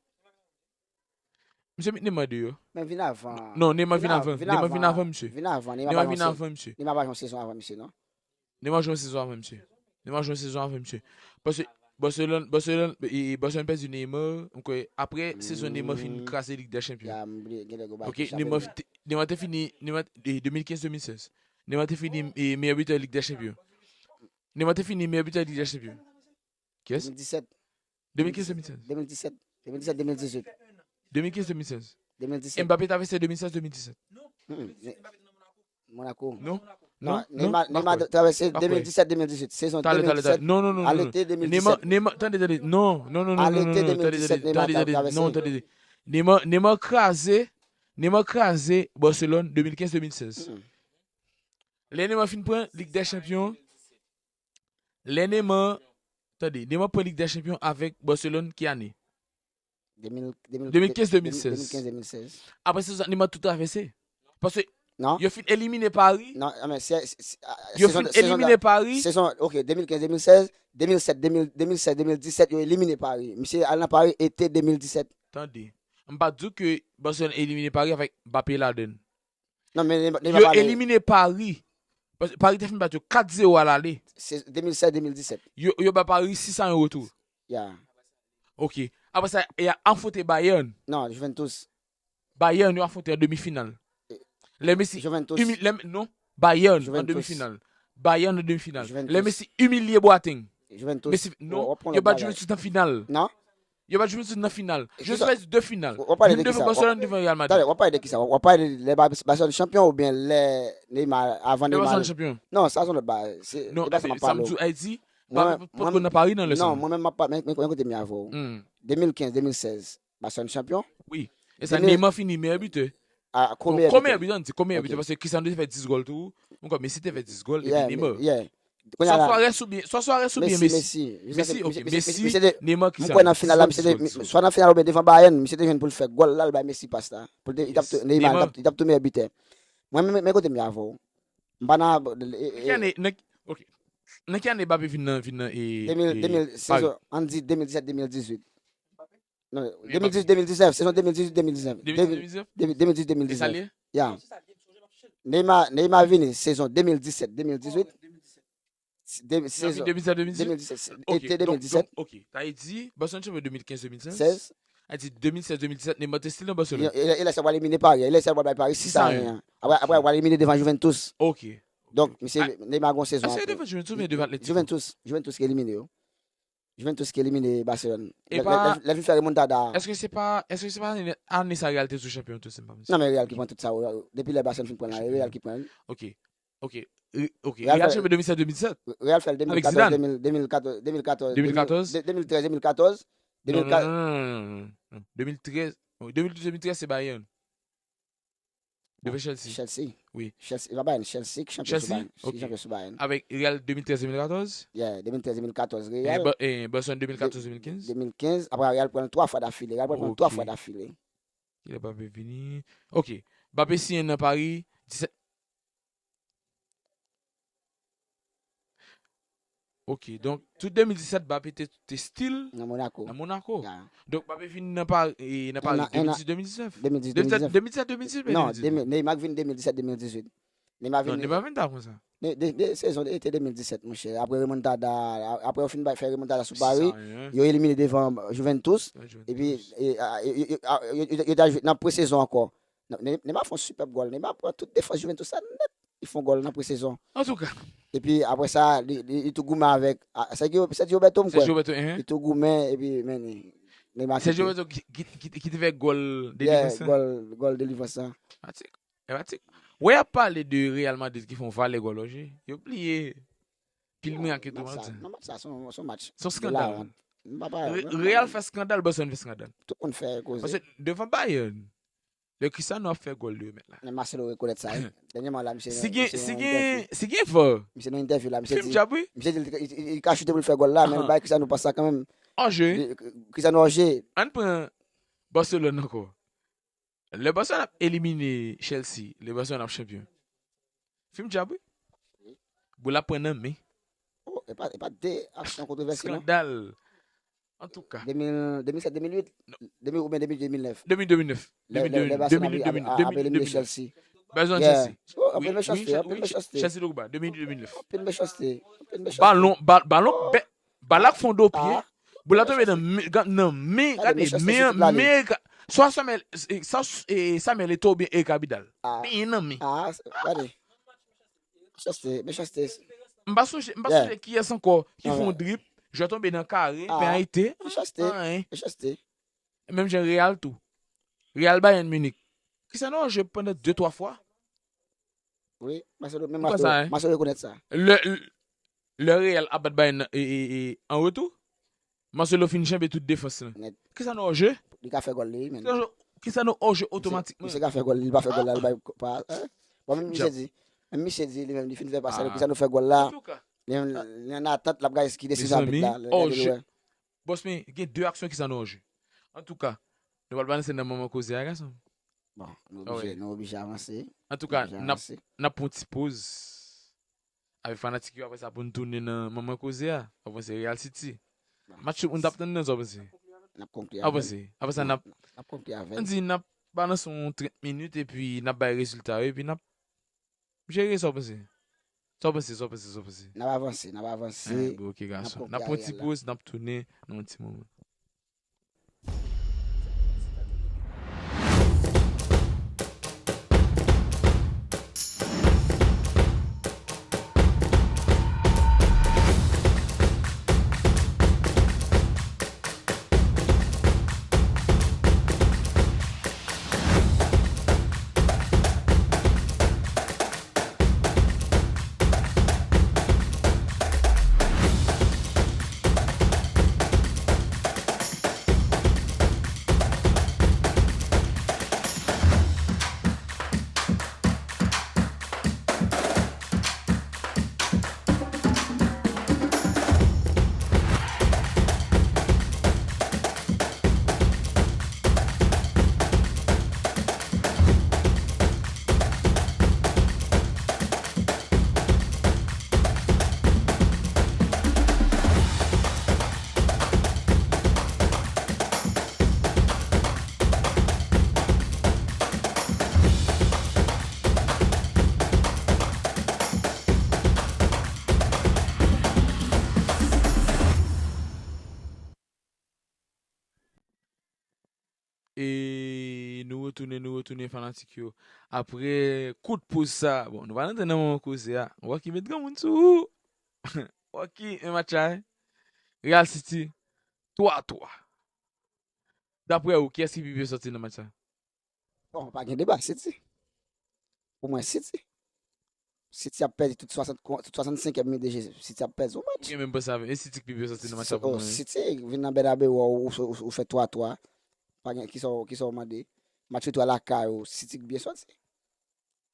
Misye met Neymar deyò. Men vin avan. Non, Neymar vin avan. Neymar vin avan misye. Vin avan. Neymar vin avan misye. Neymar pa jwenn sezon avan misye, non. Neymar jwenn sezon avan misye. Neymar jwenn sezon avan misye. Paske Barcelone, Barcelone, e, Barcelone pèdi Neymar, m kwè, apre sezon Neymar fin kraze Lig dè Chanpyon. Ok, Neymar te, Neymar te fini, Neymar, e, de mil kenz de mil sèz. Neymar te fini, e, meyè bitè Lig dè Chanpyon. Neymar te fini meyè bitè Lig dè Chanpyon. Kiyès? De mil disèt. De mil kenz de mil sèz. De mil disèt. De mil disèt, de mil dizuit. De mil kenz, de mil sèz. De mil disèt. Mbappé travèse de mil sèz, de mil disèt. Monaco. Non? Non, Neymar, Neymar travèse de mil disèt, de mil dizuit. Sezon de mil disèt. Non, non, non, non. Alete de mil disèt. Neymar, Neymar, tande, tande. Non, non, non, non, non, non, tande, tande, tande, non, tande. Neymar, Neymar kraze, Neymar kraze Barcelone de mil kenz, de mil sèz. Lè Neymar fin pran Lig dè Chanpyon, Lè Neymar, tande, Neymar pran Lig dè Chanpyon avèk Barcelone ki ane? De mil, de mil, de mil kenz, de mil sèz. De mil kenz, de mil sèz. Apre sezon Neymar tou travèse. Paske yo fin elimine Paris. Non, men se, se, se, a, yo fin elimine Paris. Sezon, ok, de mil kenz, de mil sèz, de mil sèt, de mil, de mil sèz, de mil disèt, yo elimine Paris. Misye al nan Paris ete de mil disèt. Tande, m pa di w ke Barcelone elimine Paris avèk Mbappé ladann. Non, men Neymar pa ale. Yo elimine Paris. Paske Paris te fin bat yo kat zewo alale. Se de mil sèz, de mil disèt. Yo, yo ba Paris sis a en retou. Ya. Ok. Apre sa, y a afwonte Bayern. Non, Juventus. Bayern yo afwonte an demi final. Lè Messi Juventus. Imi, lè, non, Bayern an Juventus. Demi final. Bayern an demi final. Juventus. Lè Messi imilye Boateng. Juventus. Messi, non, W- w ap pran yo lòt bat bagay. Juventus nan final. Non? Yo bat Juventus nan final. E Juventus kisa- pèdi de final. W ap pale de Youn devan kisa? Barcelone, devan Real Madrid. Talè, w ap pale de kisa? W ap pale de lè Bar- Barcelone chanpyon oubyen lè Neymar avan Lè Neymar? Barcelone chanpyon. Non, sa se yon lòt bagay. Se Non, e pa sa m ap pale. Samdi Haiti, Mwen- pa pa- pa nan Paris nan lè Non, sa. Mwen menm m ap pa- men men kote m ye avè w. Hmm. De mil kenz, de mil sèz, Barcelone chanpyon. Wi. E sa 2000 Neymar fini meyè bitè. A Bon, kòmè kòmè bitè, an di, kòmè Ok. bitè, paske Cristiano te fè dis gòl tou. Mwen kwè Messi te fè dis gòl, epi Yeah, Neymar. yeah. Kounye Swa a la, Suarez oubyen, swa Suarez oubyen Messi, Messi. Messi. Messi, ok. Messi, Messi, Messi te- Neymar, Mwen Cristiano. kwè nan final la, Messi te- swa nan final la oubyen devan Bayern, Messi te jwenn pou l fè gòl la, l bay Messi pas la. Pou l te- li t ap Yes. Neymar, li Neymar. t ap- li t ap tou meyè bitè. Mwen, men men kote m ye avè w. M pa nan. Nan ki ane, nan, ok. Nan ki ane Mbappé vin nan, vin nan, e, De mil, e, de mil, Paris? Sezon, ann di de mil disèt, de mil dizuit. Non, Wi, de mil dizuit, de mil diznèf, sezon de mil dizuit, de mil diznèf. De mil dizuit, de mil dizuit? De mil dizuit, de mil diznèf. E sa l ye? Ya. Neymar, Neymar vini sezon de mil disèt, de mil dizuit. De, Nan sezon fin de mil disèt, de mil dizuit? de mil dizuit, Ok, ete donk, de mil disèt. donk, ok. Sa vle di, Barcelone chanpyon de mil kenz, de mil sèz. Sèz. Sa vle di de mil sèz, de mil disèt, Neymar te still nan Barcelone. E lè sa w al elimine Paris. E lè sa w al bay Paris sis a yen. Apre, apre, w al elimine devan Juventus. Ok. Donk, misye, Neymar gon sezon Èske apre. devan Juventus oubyen devan Atletico? Juventus, Juventus ki elimine yo. Juventus ki elimine Barcelone. E Lè- pa- lè- lè- Lè l fin fè remontada. Èske se pa, èske se pa ane, ane sa Real te sou chanpyon tou, si m pa mistake? Non, men Real ki pran tout sa. Depi lè Barcelone fin pran la, e Real ki pran. Ok. Ok. E- Ok. Real Real fè- chanpyon de mil sèz, de mil disèt. Real fè l Avèk de mil katòz, Zidane. de mil, de mil katòz, de mil katòz, De mil katòz? de- de mil trèz, de mil katòz, Non, non, de mil katòz. non, non, non, non. De mil trèz, oh, de mil douz, de mil trèz, se Bayern. Devan Chelsea. Chelsea. Wi. Chelsea, e pa Bayern, Chelsea ki chanpyon sou Chelsea? Bayern. Ki Ok. chanpyon sou Bayern. Avèk Real de mil trèz, de mil katòz. Yeah, de mil trèz, de mil katòz, E Real. Ba- e Barcelone de mil katòz, de mil kenz. De mil kenz, apre Real pran l twa fwa dafile. Real pran l twa Ok. Fwa dafile. Kilè Mbappé vini? Ok. Mbappé siyen nan Paris, disèt. Ok, donk, tout de mil disèt, Mbappé te, te still Nan Monaco. Nan Monaco. Yeah. Donk, Mbappé vin nan Paris, e, nan Paris Nan- nan- de mil dis, de mil diznèf. De mil dis, De mil disèt, de mil diznèf. de mil disèt, de mil dis, Non, de mil dis. de mil- Neymar vin de mil disèt, de mil dizuit. Neymar Non, vin Neymar vin ta konsa. de, de, de sezon ete de mil disèt, monchè. Apre remontada, apre yo fin bay- fè remontada sou Sa, Paris, hein. Yo elimine devan Juventus. Ouais, Juventus. Epi e, a, e, e, a, yo- yo- yo- yo ta jwe nan presezon ankò. Ne- Neymar fè yon sipèb gòl. Neymar pran tout defans Juventus sa nèt. Li fè yon gòl nan presezon. Antouka, Epi apre sa, li, li, li tou goumen avèk a, Sergio, Sergio Roberto, m kwè. Sergio Roberto, hein? Li tou goumen, epi men Neymar Sergio kite. Roberto ki, ki, ki, ki te fè gòl Yeah, delivrans lan. Gòl, gòl delivrans lan. Atik. Epatik. Wè y ap pale de Real Madrid ki fè yon valè gòl, Roger. Yo bliye pil mirak yo tou Match sa, maten. Non, match sa, se yon se yon match. Se yon de skandal. lawont. M pa pa- Re- m pa- Real fè skandal, Barcelone fè skandal. Tout moun fè koze. Paske devan Bayern, lè Cristiano ap fè gòl li remèt la. Men Marcelo rekonèt sa, wi. Dènyèman la, misye Si gen, misye si nan gen, entèvyou. Si gen var, Misye nan entèvyou la, misye fim di, djab, wi. Misye di li, li, li ka choute pou l fè gòl la, men Ahan. li bay Cristiano pas sa kanmenm. Anjè, Li- Cristiano anjè. Ann pran Barcelone ankò. Lè Barcelone ap elimine Chelsea, lè Barcelone ap chanpyon. Fim djab, wi. Boul ap pran nan men. Oh, e pa, e pa de aksyon kontwovèse, non? Skandal. Antouka. De mil, de mil sèt, de mil uit, de mil, oubyen de mil, de mil nèf. De mil, de mil nèf. Lè- lè- lè Barcelone ap- ap- ap elimine Chelsea. Barcelone, Yeah. Chelsea. Oh, Wi, anpil mechanste, wi, anpil wi, mechanste. Chelsea Drogba, de mil, de mil nèf. Anpil mechanste, anpil mechanste. Balon, ba- balon, bè- bal la fon do pye. Ah. Boul la tonbe nan men, ga- nan men, Gade gade, mechanste men, sou tout la liy. men, ga- swa Samuel, e, sa, e, Samuel Eto'o oubyen Eric Abidal. Ah. Benyen nan men. Ah, se- gade. Mechanste, mechanste. M pa sonje, m pa Yeah. sonje kiyès ankò ki Non, fè yon men- drip, jwèt tonbe nan kare, Ah. penalite. Mechanste, Anyen. Mechanste. Menm jan Real tou. Real Bayern Munich. Cristiano jwe pandan de, twa fwa. Wi, Marcelo, men Ou kwè sa, Marcelo, hein? Marcelo rekonèt sa. Lè, lè Real ap bat Bayern nan, e, e, e, an retou, Marcelo fin janbe tout defans lan. Nèt. Cristiano hors jeu? Li ka fè gòl li, men. Cristiano, Cristiano hors jeu otomatikman. Misye ka fè gòl li, li pa fè gòl la, li bay pa, hein? Bon, menm misye Djab. Di, menm misye di, li menm, li fin fè pas la, Ah. Cristiano fè gòl la, Antouka, li menm, li an atant, l ap gade ki desizyon mezanmi, abit la, lè hors gade jeu. Lwen. Bòs, men gen de aksyon Cristiano hors jeu. Antouka, nou pral balanse nan moman koze a, gason. Bon, nou Ah oblije, ouais. Nou oblije avanse. Antouka, Oblije n ap, avanse. N ap pran ti poz avèk fanatik yo, apre sa pou n tounen nan moman koze a. Apre se Real City. Match tout moun t ap tann nan, sa w panse? N ap konkli Apre avè l. se, apre sa n ap, N ap konkli avè Ann l. Di n ap balanse yon trant minit epi n ap bay rezilta yo, epi n ap jere, sa w panse? Sa w panse, sa w panse, sa w panse? N ap avanse, n ap avanse. Ah, bon, ok, gason. N ap N ap pran konkli ti avè l la. Poz, n ap tounen nan yon ti moman. E nou retounen, nou retounen, fanatik yo. Apre kout pouz sa, bon, nou pa rantre nan moman koze a. Rocky met granmoun sou ou. Rocky, men match la, eh. Real City, twa a twa. Daprè ou, kiyès ki pi byen sòti nan match la? Bon, pa gen deba, City. Pou mwen, City. City ap pèdi tout swasannsenkyèm minit de je, City ap pèdi yon match. Ou gen menm panse avè m. E City ki pi byen sòti nan match la pou mwen. City vin nan Bernabeu, ou, ou, ou, ou fè twa twa. Pa gen, kisa w, kisa w mande? Match retou a lakay ou, City k byen sòti.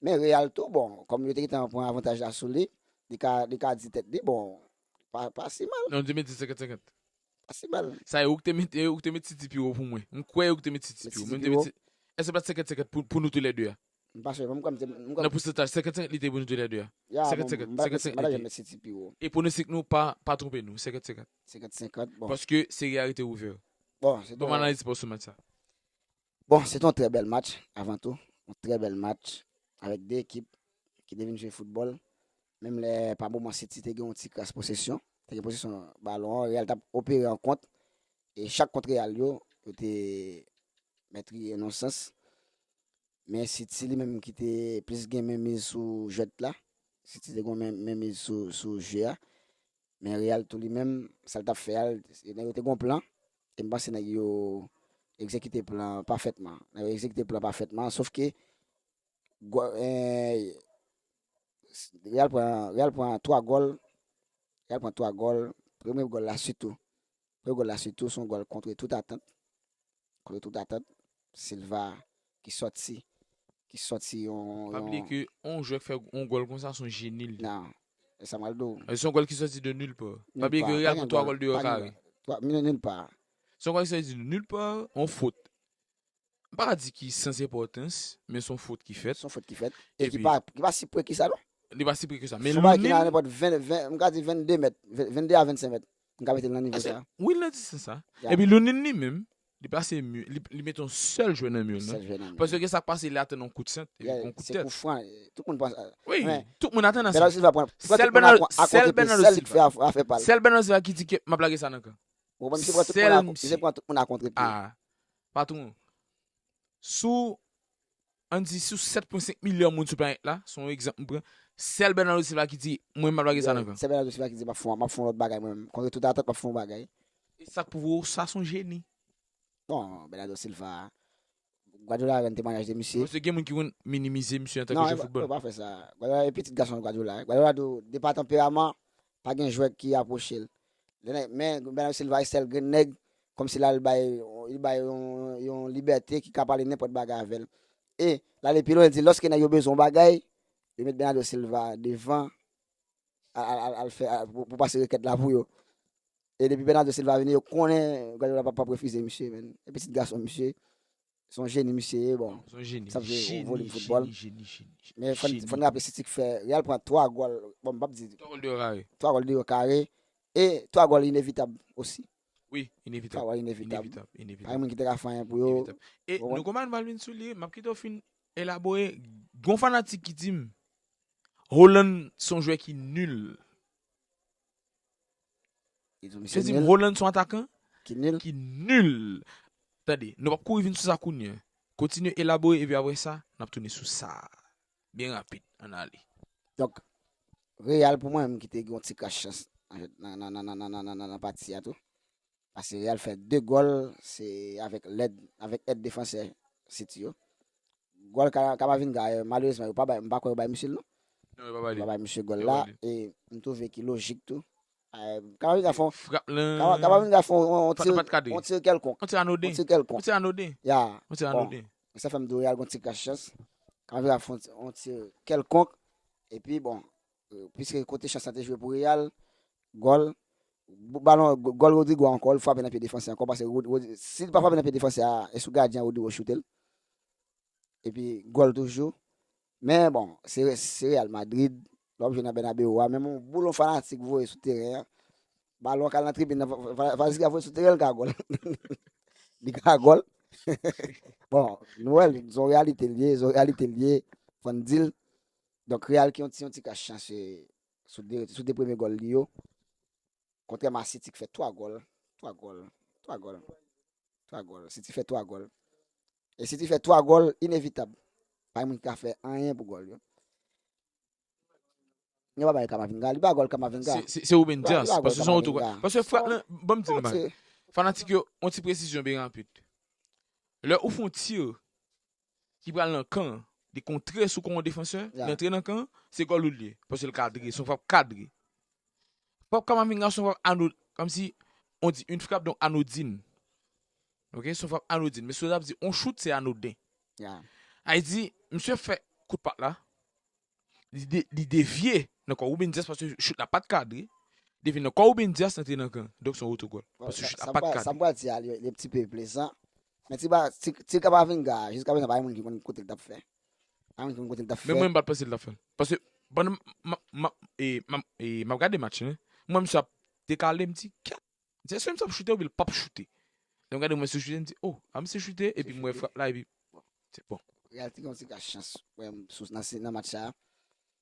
Men Real tou, bon, kòm yo te gentan pran avantaj la sou li, li ka, li ka di tèt li, bon, pa, pa si mal. Non, m te mete senkant senkant. Pa si mal. Sa e ou k te mete, ou k te mete City pi wo pou mwen. M kwè ou k te mete City pi wo. Mwen m te mete. Èske pa t senkant senkant pou, pou nou toulède a? M pa sure, m kwè m te. M kwè. Nan pousantaj, senkant senkant li te pou nou toulède a. Ya, senkant senkant, m pa, senkant senkant m pa li te. Mete City pi wo. E pwonostik nou pa, pa twonpe nou, senkant senkant. Senkant senkant, bon. Paske seri a rete ouvè. Bon, se. Ban m analiz pa w sou match sa. Bon, se te yon trè bèl match, avan tou. Yon trè bèl match avèk de ekip ki te vin jwe foutbòl. Menm lè pa moman City te gen yon ti kras posesyon, te gen posesyon balon an, Real t ap opere an kont. E chak kont Real yo, yo te mètriye nan yon sans. Men City li menm ki te plis gen menmiz sou jwèt la. City te gen men, menmiz sou, sou je a. Men Real tou li menm, sa l t ap fè a, nèg yo te gen yon plan. E m panse nèg yo egzekite plan an pafètman. Nèg yo egzekite plan pafètman, sof ke Real pran, Real pran twa gòl. Real pran twa gòl. Premye gòl la sitou. Premye gòl la sitou, se yon gòl kontre tout atant. Kontre tout atant. Silva ki sòti, ki sòti yon. Pa bliye ke yon jwè k fè yon gòl konsa, se yon jeni li. Non. E sa m al di w. Se yon gòl ki sòti de nil pa. Pa bliye ke Real pran twa gòl deyò kare. Nil pa. Se yon gòl ki sòti de nil pa, yon fot. M pa ka di ki sans enpòtans, men se yon fot ki fèt. Se yon fot ki fèt. E ki pa, ki pa si pre ki sa, non. Li pa si pre ki sa. Men Lunin. Ki nan nenpòt ven, ven, m ka di vennde mèt, vennde a vennsenk mèt. M ka mete l nan nivo sa. Wi, l nan distans sa. Epi Lunin li menm, li pase mi, li, li mete yon sèl jwè nan mi nan. Sèl jwè nan mi. Paske gen sa k pase, li atann yon kout sant, epi yon kout tèt. Se kou fran, tout moun panse. Wi, tout moun atann sa. Bernardo Silva pran, pran tout moun a kontrepe, sèl li k fè afè pa l. Sèl Bernardo Silva ki di ke m ap lage sa nan kan. Ou konprann, misye pran tout moun a, misye pran tout moun a kontrepye. Ah, patwon. Sou, ann di, sou sèt pwen senk milyon moun sou planèt la, se yon egzanp m pran, sèl Bernardo Silva ki di, mwen, m ap lage sa nan kan. Sèl Bernardo Silva ki di, m ap fè, m ap fè yon lòt bagay mwen menm. Kontre tout atant, m ap fè yon bagay. E sa k pwouve w, sa se yon jeni. Bon, Bernardo Silva, Guardiola rann temwayaj de misye. Paske gen moun ki konn minimize misye antanke jwè foutbòl. Non, yo pa fè sa. Guardiola e pitit gason Guardiola. Guardiola di w, de pa tanperaman, pa gen jwè ki apwoche l. Men Bernardo Silva e sèl grenn nèg, kòmsi l al bay, li bay yon, yon libète ki ka pale nenpòt bagay avè l. E l ale pi lwen, li di, lòske nèg yo bezwen yon bagay, yo met Bernardo Silva devan, al, al, al, al fè, al, pou, pou pase rekèt la pou yo. E depi Bernardo Silva vini, yo konnen Guardiola p ap, p ap refize misye, menn. E pitit gason misye, se yon jeni misye ye, bon. Se yon jeni. Sa vle yon volim foutbòl. Men fò n, fò n raple City k fè Real pran twa gòl, bon, m p ap di. Twa gòl deyò kare. Twa gòl deyò kare. E twa gòl inevitab osi. Wi, inevitab. Twa gòl inevitab. Inevitab, inevitab. Pa gen moun ki te ka fè anyen pou yo. Inevitab. E nou konprann, m pral vin sou li, m ap kite w fin elabore. Gon fanatik ki di m, Haaland se yon jwè ki nil. Li di w misye nil. Haaland se yon atakan ki nil. Ki nil. Tande, nou p ap kouri vin sou sa kounye a. Kontinye elabore epi apre sa, n ap tounen sou sa. Byen rapid, ann ale. Donk, Real pou mwen menm ki te gen yon ti kras chans nan, nan, nan pati a tou. Paske Real fè de gòl, se avèk lèd, avèk èd defansè City yo. Gòl Ka-, Camavinga, eh, malerezman, yo pa bay, m pa kwè yo bay misye l, non. Non, yo pa bay li. Yo pa bay misye gòl la, e m twouve ki lojik tou. Eh, Camavinga fè yon, Cama-, Camavinga fè yon, yon ti, yon ti kèlkonk. Yon ti anoden. Yon ti kèlkonk. Yon ti anoden. Ya. Yon ti anoden. Bon, sa fè m di w Real gon ti kras chans. Camavinga fè yon ti, yon ti kèlkonk. Epi, bon, eh, piske kote chans la te jwe pou Real, gòl, balon, gòl Rodrygo ankò, l frape nan pye defansè ankò, paske Rod-, Rod-, si l pa frape nan pye defansè a, e sou gadyen an Rodrygo choute l. Epi gòl toujou. Men bon, se, se Real Madrid, lè w ap jwe nan Bernabeu a, menm yon boulon fanatik voye sou teren an, balon an ka al nan tribin nan, fa-, fa-, fanatik la voye sou teren, l ka gòl. Li ka gòl. Bon, nou wè l, se yon reyalite l ye, se yon reyalite l ye, fò n di l. Donk, Real ki yon ti, yon ti kras chans, eh, sou de, sou de premye gòl li yo. Kontrèman a City ki fè twa gòl, twa gòl, twa gòl, twa gòl. City fè twa gòl. E City fè twa gòl inevitab. Pa gen moun ki ka fè anyen pou gòl yo. Yo pa bay Camavinga, li pa gòl Camavinga. Se, se, se Ruben Dias, paske se yon otogòl. Paske frap lan, ban m di nou bagay. Fanatik yo, yon ti presizyon byen rapid. Lè ou fè yon ti ki pral nan kan, li kontre sou kon yon defansè, li antre nan kan, se gòl ou li ye. Paske l kadre, se yon frap kadre. Frap Camavinga se yon frap anodin, kòmsi, on di, une frappe donc anodine. Ok, se yon frap anodin. Men si w ap di, on chout, se anoden. Sa vle di, misye fè kout pat la, li, de, li devye nan kò Ruben Dias paske chout la pa t kadre. Devye nan kò Ruben Dias, antre nan kan. Donk, se yon otogòl. Paske chout la pa t kadre. Sa m pral di a, li, li ti pe plezan. Men ti ba, ti, ti Camavinga, jiska prezan, pa gen moun ki konn kote l t ap fè. Pa gen moun ki konn kote l t ap fè. Men mwen, m pa t panse l t ap fè l. Paske, pandan m, m, m, e, m, e, m ap gade match lan, mwen, misye ap dekale, m di, kèt, se misye ap choute oubyen l p ap choute? Lè m gade, mwen, misye choute, m di, oh, a, misye choute, epi m wè frap la, epi, se bon. Real te gen yon ti ka chans, wè, sou, nan, nan match sa.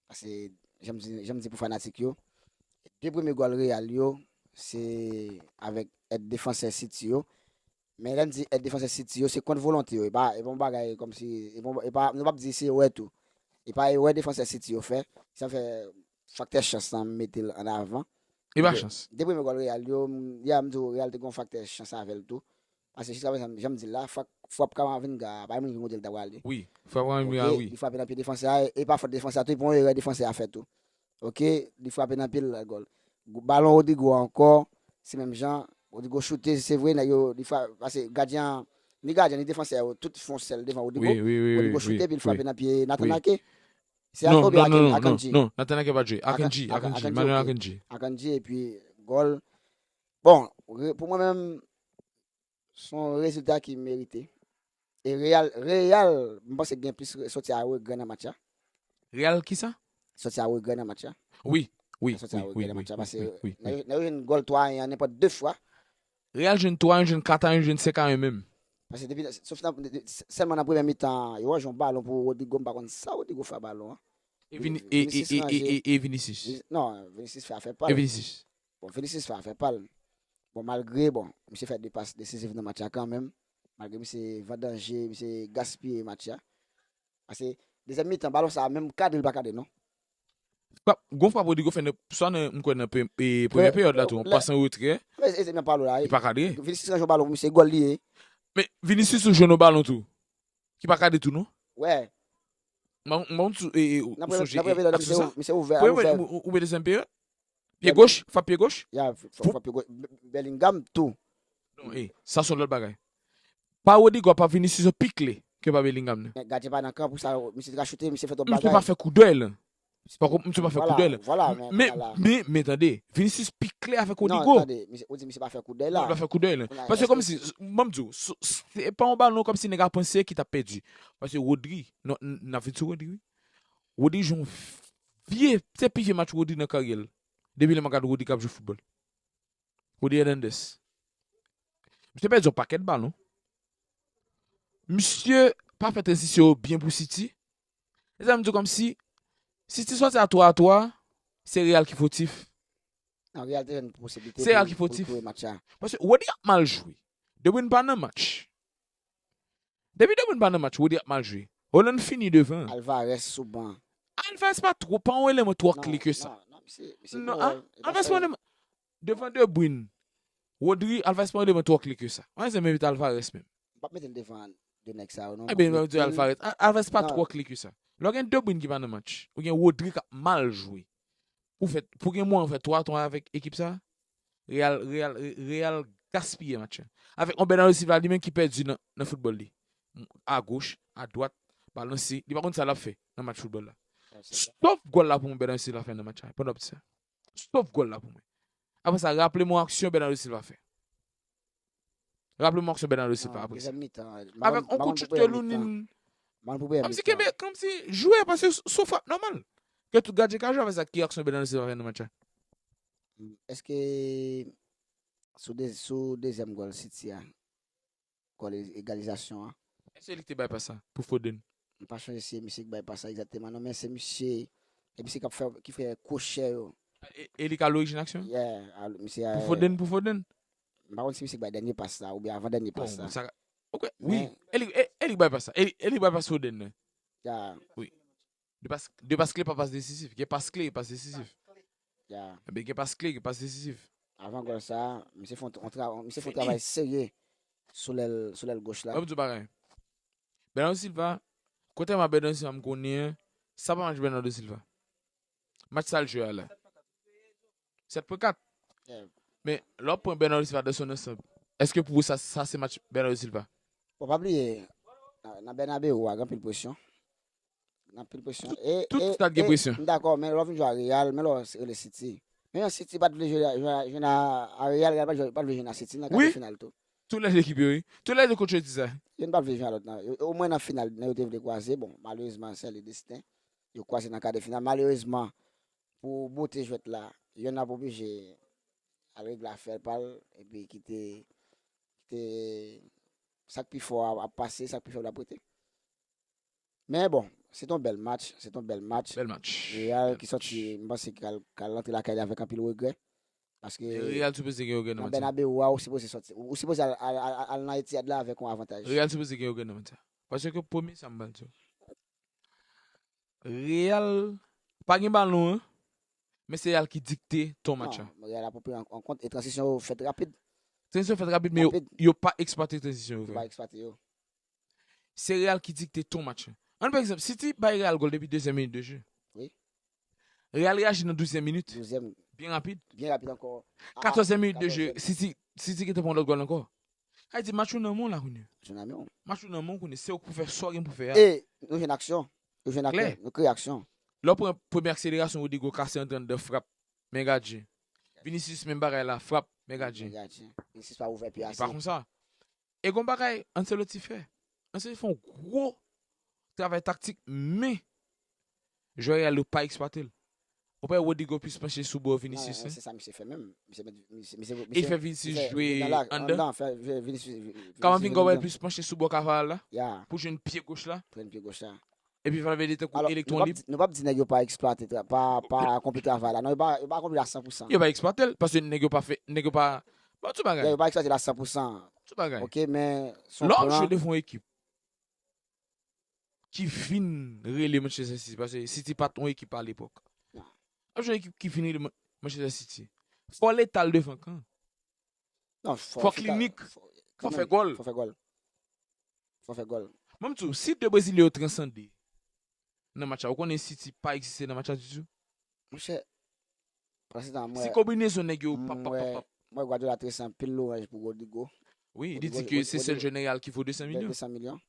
Paske, jan m di, jan m di pou fanatik yo, de premye gòl Real yo, se avèk èd defansè City yo. Men lè n di èd defansè City yo, se kont volonte yo. E pa, e pa yon bagay kòmsi, e pa, e pa, nou p ap di se erè tou. E pa erè defansè City yo fè. Sa fè faktè chans lan m mete l an avan. E pa chans. De premye gòl Real yo, m, ya m di w, Real te gen yon faktè chans avè l tou. Paske jiska prezan, jan m di l la, frap, frap Camavinga, pa gen moun ki konn kote l ta prale. Wi, frap Camavinga, wi. Li frape nan pye defansè a, e, e pa fòt defansè a tou, e pa yon erè defansè a fè tou. Ok, li frape nan pye l, gòl. Balon Rodrygo ankò, se menm jan. Rodrygo choute, se vre, nèg yo, li frape, paske gadyen an, ni gadyen, ni defansè yo, tout fè yon sèl devan Rodrygo. Wi, wi, wi, Rodrygo choute, epi l frape nan pye Nathan Ake. Se Ake oubyen Akanji? Non, non, non, non, Nathan Ake pa t jwe. Akanji, Akanji, Manuel Akanji. Akanji, epi gòl. Bon, pou mwen menm, se yon rezilta ki merite. E Real, Real, m panse gen plis re-, soti a regrè nan match la. Real kisa? Soti a regrè nan match la. Wi, wi, soti a regrè nan match la, paske nèg yo, nèg yo jwenn gòl twa a yen an nenpòt de fwa. Real jwenn twa a yen, jwenn kat a yen, jwenn senk a yen menm. Paske depi, sof nan, sèlman nan premyè mitan, yo jwenn yon balon pou Rodrygo, m pa konn sa Rodrygo fè a balon an. E Vini-, e, e, Vinicius e, e, e Vinicius. Non, Vinicius fè afè pa l. E Vinicius. Bon, Vinicius fè afè pa l. Bon, malgre, bon, misye fè de pas desiziv nan match la kanmenm. Malgre misye vandanje, misye gaspiye match la. Paske dezyèm mitan, balon sa a, menm kadre, li pa kadre, non. Frap, gon frap Rodrygo fè nan, swa nan, m kwè nan pre-, e, premyè peryòd la tou, yon pas an retrè. Men, e, e, nan palo la, li pa kadre. Vinicius range yon balon pou misye, gòl li ye. Men Vinicius tou jwenn yon balon tou. Ki pa kadre tou, non? Wè. M, m, m, e, e, ou, ou sonje nan premyè peryòd la, misye ouvè, misye ouvè. Premye, ou, ou, ou dezyèm peryòd? Pye goch, frap pye goch. Ya, frap pye goch. Bellingham tou. Non, e, sa se yon lòt bagay. Pa Rodrygo, pa Vinicius, se pi klè ke pa Bellingham nan. Men gadyen pa nan kan pou sa, misye te ka choute, misye fè twòp bagay. Misye pa fè koudèy la. Pako, misye pa fè koudèy la. Vwala, vwala, men, men, men tande, Vinicius pi klè avèk Rodrygo. Non, tande, misye, ou di misye pa fè koudèy la. Non, li pa fè koudèy la. Paske kòmsi, ban m di w, se pa yon balon kòmsi nèg la panse ki t ap pèdi. Paske Rodri, non, n, n ap vin sou Rodri, wi. Rodri jwenn vye, se pi vye match Rodri nan karyè l. Depi lè m ap gade Rodri k ap jwe foutbòl. Rodri Hernandez. Misye pèdi yon pakèt balon. Misye pa fè tranzisyon yo byen pou City. E sa m di w kòmsi, City sòti a twa a twa, se Real ki fotif. Non, Real te jwenn posiblite pou, pou l kore match la. Se Real ki fotif. Paske Rodri ap mal jwe. De Bruyne pa nan match. Depi De Bruyne pa nan match, Rodri ap mal jwe. Haaland fini devan. Alvarez sou ban. Alvarez pa twò, pa yon eleman twò kle ke sa. Non, non, non, misye, misye gwo, Alvarez pa yon eleman. Devan De Bruyne, Rodri, Alvarez pa yon eleman twò kle ke sa. Mwen, se menm Alvarez menm. M p ap mete l devan de nèg sa yo, non. Ebyen, mwen di Alvarez. Alvarez pa twò kle ke sa. Lè w gen De Bruyne ki pa nan match, ou gen Rodri k ap mal jwe. Pou fè, pou gen mwayen fè twa twa avèk ekip sa, Real, Real, Real gaspiye match la. Avèk yon Bernardo Silva li menm ki pèdi nan, nan foutbòl li. Agoch, adwat, balanse. Li pa konn sa l ap fè nan match foutbòl la. Sof gòl la pou mwen Bernardo Silva fè nan match la. Pandan w ap di sa. Sof gòl la pou mwen. Apre sa, raple m yon aksyon Bernardo Silva fè. Raple m yon aksyon Bernardo Silva apre sa. Avèk yon kout chout ke Lunin. Kòmsi kenbe, kòmsi jwe, paske se yon frap nòmal. Ke tout gadyen ka jwe avèk sa, ki aksyon Bernardo Silva fè nan match la? Èske sou de, sou dezyèm gòl City a, gòl e-, egalizasyon an? Èske li te bay pas sa pou Foden? M pa sonje si se misye ki bay pas sa egzakteman, non, men se misye, e misye k ap fè, ki fè kwochè yo. E, e li ka lorijin aksyon? Yeah, misye a. Pou Foden, pou Foden? M pa konn si misye ki bay dènye pas la, oubyen avan dènye pas la. Bon, sa, Ok, wi. Men Eli, e- Eli bay pas la. Eli, Eli bay pas Foden nan. Ya. Wi. De pas, de pas kle pa pas desisif. Gen pas kle, pas desisif. Ya. Ebyen, gen pas kle, gen pas desisif. Avan gòl sa, misye fè yon tra- misye fè yon Fini. travay serye sou lèl sou lèl goch la. Ban m di w bagay. Bernardo Silva, kontrèman a Bernardo Silva m konnen an, sa pa match Bernardo Silva. Match sa l jwe a la. Sèt pwen kat. Yeah. Men, lè w pran Bernardo Silva dans son ensemble, èske pou ou sa, sa se match Bernardo Silva? Bon, pa bliye, nan, nan Bernabeu a, gen anpil presyon. Gen anpil presyon. Tout, E, tout e, stad gen e, presyon. M dakò, men lè w vin jwe a Real, men lè w rele City. Men yon City pa t vle jwe, jwe, jwe nan a Real, Real pa t jwe- pa t vle jwe nan City, nan Wi. kade final tou. Tout lè ekip yo, wi. Tout lè de coach yo di sa. Youn pa t vle jwe a lòt nan. Yo- Omwen nan final, nan yo te vle kwaze. Bon, malerezman, se le destin. Yo kwaze nan kade final. Malerezman, pou bote jwèt la, youn ap oblije al regle afè pa l, epi kite, kite sa k pi fò a ap pase, sa k pi fèb la ap rete. Men bon, se t on bèl match, se t on bèl match. Bèl match. Real ki sòti, m panse ki al, ki al rantre lakay li avèk anpil regrè. Paske Men Real sipoze gen regrè nan nan match sa. Bernabeu a, ou sipoze sòti. Ou, ou sipoze al, al, al, al nan Etihad la avèk yon avantaj. Real sipoze gen regrè nan match sa. Paske premye sa m pral di w. Real pa gen balon an, men se Real ki dikte ton match Non, la. Real ap pran an, an kont e tranzisyon yo fèt rapid. Tranzisyon fèt rapid, men yo, Rapid. yo pa eksplwate tranzisyon yo, Yo pa frè. eksplwate yo. Se Real ki dikte ton match la. Ann pran egzanp, City bay Real gòl depi dezyèm minit de jeu. Wi. Real reyaji nan douzyèm minit. Douzyèm, Byen rapid. byen rapid ankò. A, Katòzyèm minit de jeu, katòzyèm. City, City gentan pran lòt gòl ankò. Sa vle di match ou nan men w la kounye a. Match ou nan men w. Match ou nan men w kounye a. Se ou k pou fè sa w gen pou fè a. E nou jwenn aksyon. Nou jwenn aksyon. Klè. Nou kreye aksyon. Lè w pran premye akselerasyon, Rodrygo kase antre anndan, frap, men gadyen. Vinicius menm bagay la, frap, men gadyen. Men gadyen. Vinicius pa ouvè pye Li ase. pa konsa. E gon bagay Ancelotti fè. Ancelotti fè yon gwo travay taktik, men jwè Real yo pa eksplwate l. Ou pa wè Rodrygo plis panche sou bò Non, Vinicius, se sa misye fè menm. Misye met, misye, misye, E misye, fè Vinicius misye jwe vin nan la, anndan. anndan, fè, fè Vinicius, Vinicius Kamavinga vin wè anndan. plis panche sou bò Carvajal la, Ya. pou jwenn pye goch la. Pran pye goch la. Epi Valverde tankou Alò, nou elektwon p ap lib. di, nou p ap di nèg yo pa eksplwate, tra- pa, pa akonpli travay la. Non, yo pa, yo pa akonpli l a san pou san. Yo pa eksplwate l, paske nèg yo pa fè, nèg yo pa, bon, tout bagay. Yo pa eksplwate l a san pou san. Tout bagay. Ok, men son Lè w ap plan. jwe devan yon ekip ki vin rele Manchester City, paske City pa t yon ekip a lepòk. Non. Lè w ap jwe yon ekip ki vin rele Man- Manchester City, fò letal devan kan. Non, fò Fò efika- klinik. fò- Fò kanmenm, fè gòl. Fò fè gòl. Fò fè gòl. Mwen, m di w, si de Brezilyen yo transande nan match la, ou konnen City pa egziste nan match la ditou? Monchè, pandan se tan, Si mwen, konbinezon nèg yo, pap, pap, pap, mwen, pap. mwen, Guardiola trese anpil lwanj pou Rodrygo. Wi, li Rodrygo, di ke Rod- se sèl Rodrygo, jwè nan Real ki vo de san milyon. de san milyon.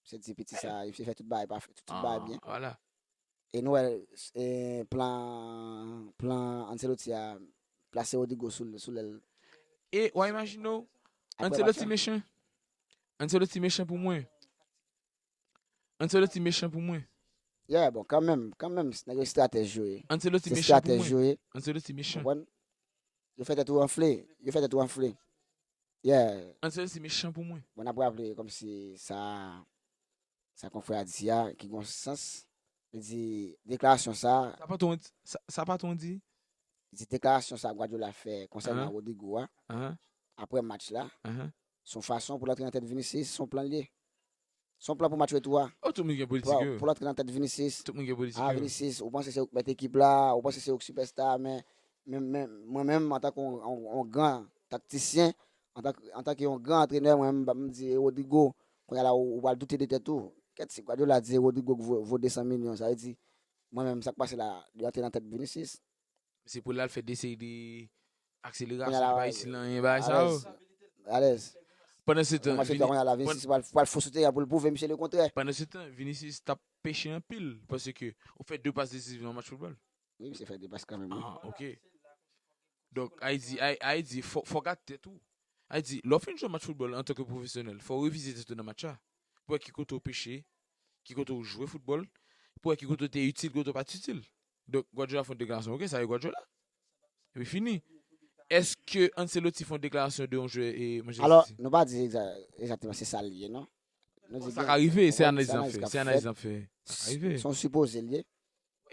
Se di piti sa, li fè tout bagay pafè, tout, tout bagay Ah, byen. vwala. E nou wè, e, plan, plan Ancelotti a plase Rodrygo sou, sou lèl. E w a imajine w, Apre Ancelotti match la. mechan. Ancelotti mechan pou mwen. Ancelotti mechan pou mwen. Yeah, bon, kanmenm, kanmenm, nèg yo estratèj yo ye. Ancelotti Se mechan pou estratèj mwen. yo ye. Ancelotti mechan. Konprann? Yo fè tèt ou anfle. Yo fè tèt ou anfle. Yeah. Ancelotti mechan pou mwen. Bon, n ap raple kòmsi sa, sa konfrè a di a, ki gon sans. Li di, deklarasyon sa, Sa patwon, sa, sa patwon di? Li di deklarasyon sa Guardiola fè konsènan Ahan. Rodrygo a, Ahan. apre match la, Ahan. se yon fason pou l antre nan tèt Vinicius, se yon plan l ye. Se yon plan pou match retou a. Oh, tout moun gen politik Pou, yo. pou l antre nan tèt Vinicius. Tout moun gen politik Ah, yo. Vinicius, ou panse se ou k mèt ekip la, ou panse se ou k sipèsta, men, men, men mwen menm, antanke yon, yon, yon gran taktisyen, antanke, antanke yon gran antrenè, mwen menm, m di Rodrygo, kounye a la, ou, ou pral doute de tèt ou. Kèt, si Guardiola di Rodrygo vo, vo de san milyon, sa vle di, mwen menm, sa k pase la, li antre nan tèt Vinicius. Se pou l al fè de seri de akselerasyon, Kounye a la, pa isi nan anyen bagay sa yo. Alèz. Alèz. Pandan se tan, Kounye a la, Vini- Vinicius pral, pral fò sou teren pou l pwouve misye lekontrè. Pandan se tan, Vinicius t ap peche anpil, paske ou fè de pas desizif nan match foutbòl. Wi, misye fè de pas kanmenm, wi. Ah, ok. Donk, Ayiti, Ay-, Ayiti, fò, fò gade tèt ou. Ayiti, lè w fin jwe match foutbòl antanke pwofesyonèl, fò w revize tèt ou nan match la. Pou wè ki kote w peche, ki kote w jwe foutbòl, pou wè ki kote w te itil, kote w pa t itil. Donk, Guardiola fè yon deklarasyon, ok, sa e Guardiola. Epi fini. Èske Ancelotti fè yon deklarasyon de yon jwè e Manchester Alò, City? Nou pa di egza-, egzakteman se sa l ye, non. Nou di Sa gen, ka rive, se konprann, analiz se n ap analiz fè, k ap se analiz fèt. n ap fè. Sa ka rive. Se yon sipoze l ye.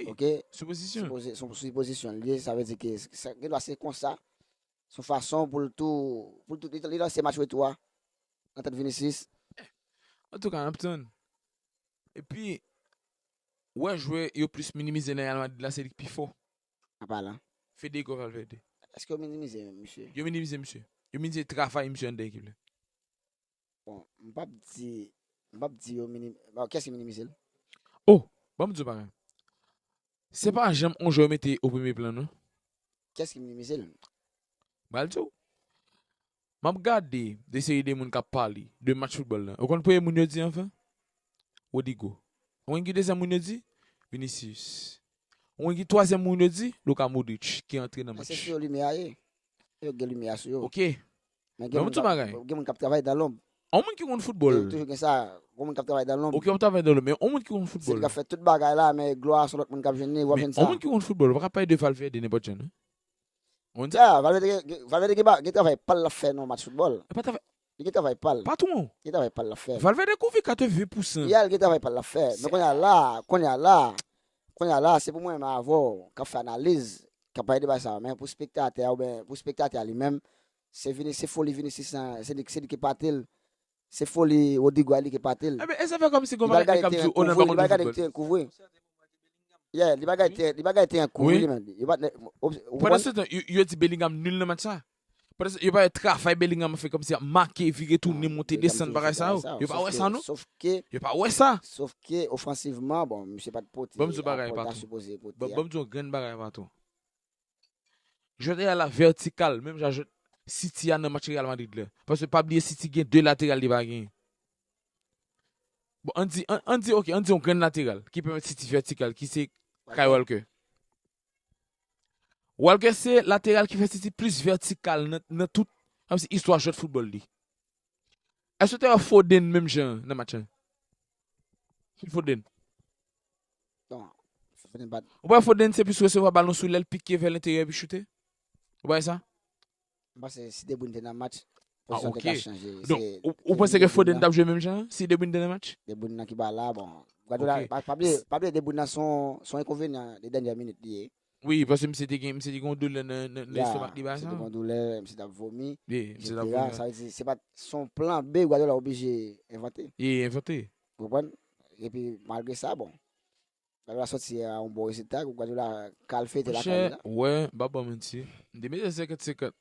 Wi, Ok? sipozisyon. Sipoze, se yon sipozisyon l ye, sa vle di ke sa, gen dwa se konsa. Se yon fason pou l tou, pou l tou, li, li lanse match retou a, nan tèt Vinicius. Antouka, n ap tann. Epi, ou wè jwè yo plis minimize nan Real Madrid la, se li k pi fò. Apa la. Federico Valverde. Èske yo minimize menm, misye? Yo minimize misye. Yo minimize travay misye anndan ekip la. Bon, m p ap di, m p ap di yo minim, bon, kiyès ki minimize l? Oh, ban m di w bagay. Se pa janm on jwè yo mete o premye plan, non. Kiyès ki minimize l? M pral di w. M ap gade de seri de moun k ap pale de match foutbòl la. Ou konn premye moun yo di anfen? Rodrygo. Ou konn ki dezyèm moun yo di? Vinicius. Ou konn ki twazyèm moun yo di? Luka Modric, ki antre nan match. Men se sou yo limyè a ye. Yo gen limyè a sou yo. Ok. Men gen moun k ap, gen moun k ap travay dan lonb. On moun ki konn foutbòl. Toujou gen sa. Gen moun k ap travay dan lonb. Ok, w ap travay dan lonb, men on moun ki konn foutbòl. Se li k ap fè tout bagay la, men glwa a se lòt moun k ap jwenn li, w ap jwenn sa. Men on moun ki konn foutbòl, ou pa ka pale de Valverde nenpòt jan, non. On di, ah, Valverde gen, gen, Valverde gen ba-, gen travay pa l l ap fè nan match foutbòl. E pa travay. Li gen travay pa l. Patwon. Gen travay pa l l ap fè. Valverde kouvri katreven pousan. Ya, li gen travay pa l l ap fè. Men kounye a la, kounye a la, kounye a la, se pou mwen menm avè w k ap fè analiz, k ap pale de bagay sa yo. Men pou spektatè a oubyen pou spektatè a li menm, se vini, se foli Vinicius lan, se li, se li ki epate l. Se foli Rodrygo a li ki epate l. Ebyen, e sa fè kòmsi gon bagay k ap di w, oh, nan pa konn foutbòl. Li pral gade teren kouvri. Yeah, li pral gade teren, li pral gade teren kouvri li menm. Yo pa, ou konprann? Pandan se tan, yo, yo di Bellingham nil nan match sa. Pandan se tan, yo pa wè travay Bellingham ap fè kòmsi ap make, vire, tounen, monte, desann, bagay sa yo. Yo pa wè sa, non. Yo pa wè sa. Sof ke ofansivman, bon, misye pa t pote apò l ta sipoze pote a. Ban m di w yon grenn bagay, patwon. Jwèt Real la vètikal, menm jan jwèt City a nan match Real Madrid la. Paske pa bliye City gen de lateral li pa genyen. Bon, ann di, ann, ann di, ok, ann di yon grenn lateral ki pèmèt City vètikal, ki se Kyle Walker. Walker se lateral ki fè City plis vètikal nan, nan tout, kòmsi istwa jwèt foutbòl li. Èske w te wè Foden menm jan nan match lan? Foden. Non, Foden pa t. Ou pa wè Foden se plis resevwa balon sou lè l, pike vè lenteryè epi choute? Ou pa wè sa? M panse si De Bruyne te nan match, pozisyon an te ka chanje. Donk, ou, ou panse ke Foden t ap jwe menm jan si De Bruyne te nan match? De Bruyne nan ki pa la, bon. Guardiola, pa, pa bliye, pa bliye De Bruyne nan se yon, se yon enkonvenyan de dènyè minit li ye. Wi, paske misye te gen, misye te gen yon doulè nan, nan, nan estomak li, bagay sa. Misye te gen yon doulè, misye t ap vomi, etsetera. Sa vle di, se pa t, se yon plan B Guardiola oblije envante. Li envante. Ou konprann? Epi, malgre sa, bon, Guardiola sòti a yon bon rezilta, Guardiola kal fete lakay li la. Monchè, wè, m p ap ba w manti. M te mete senkant senkant.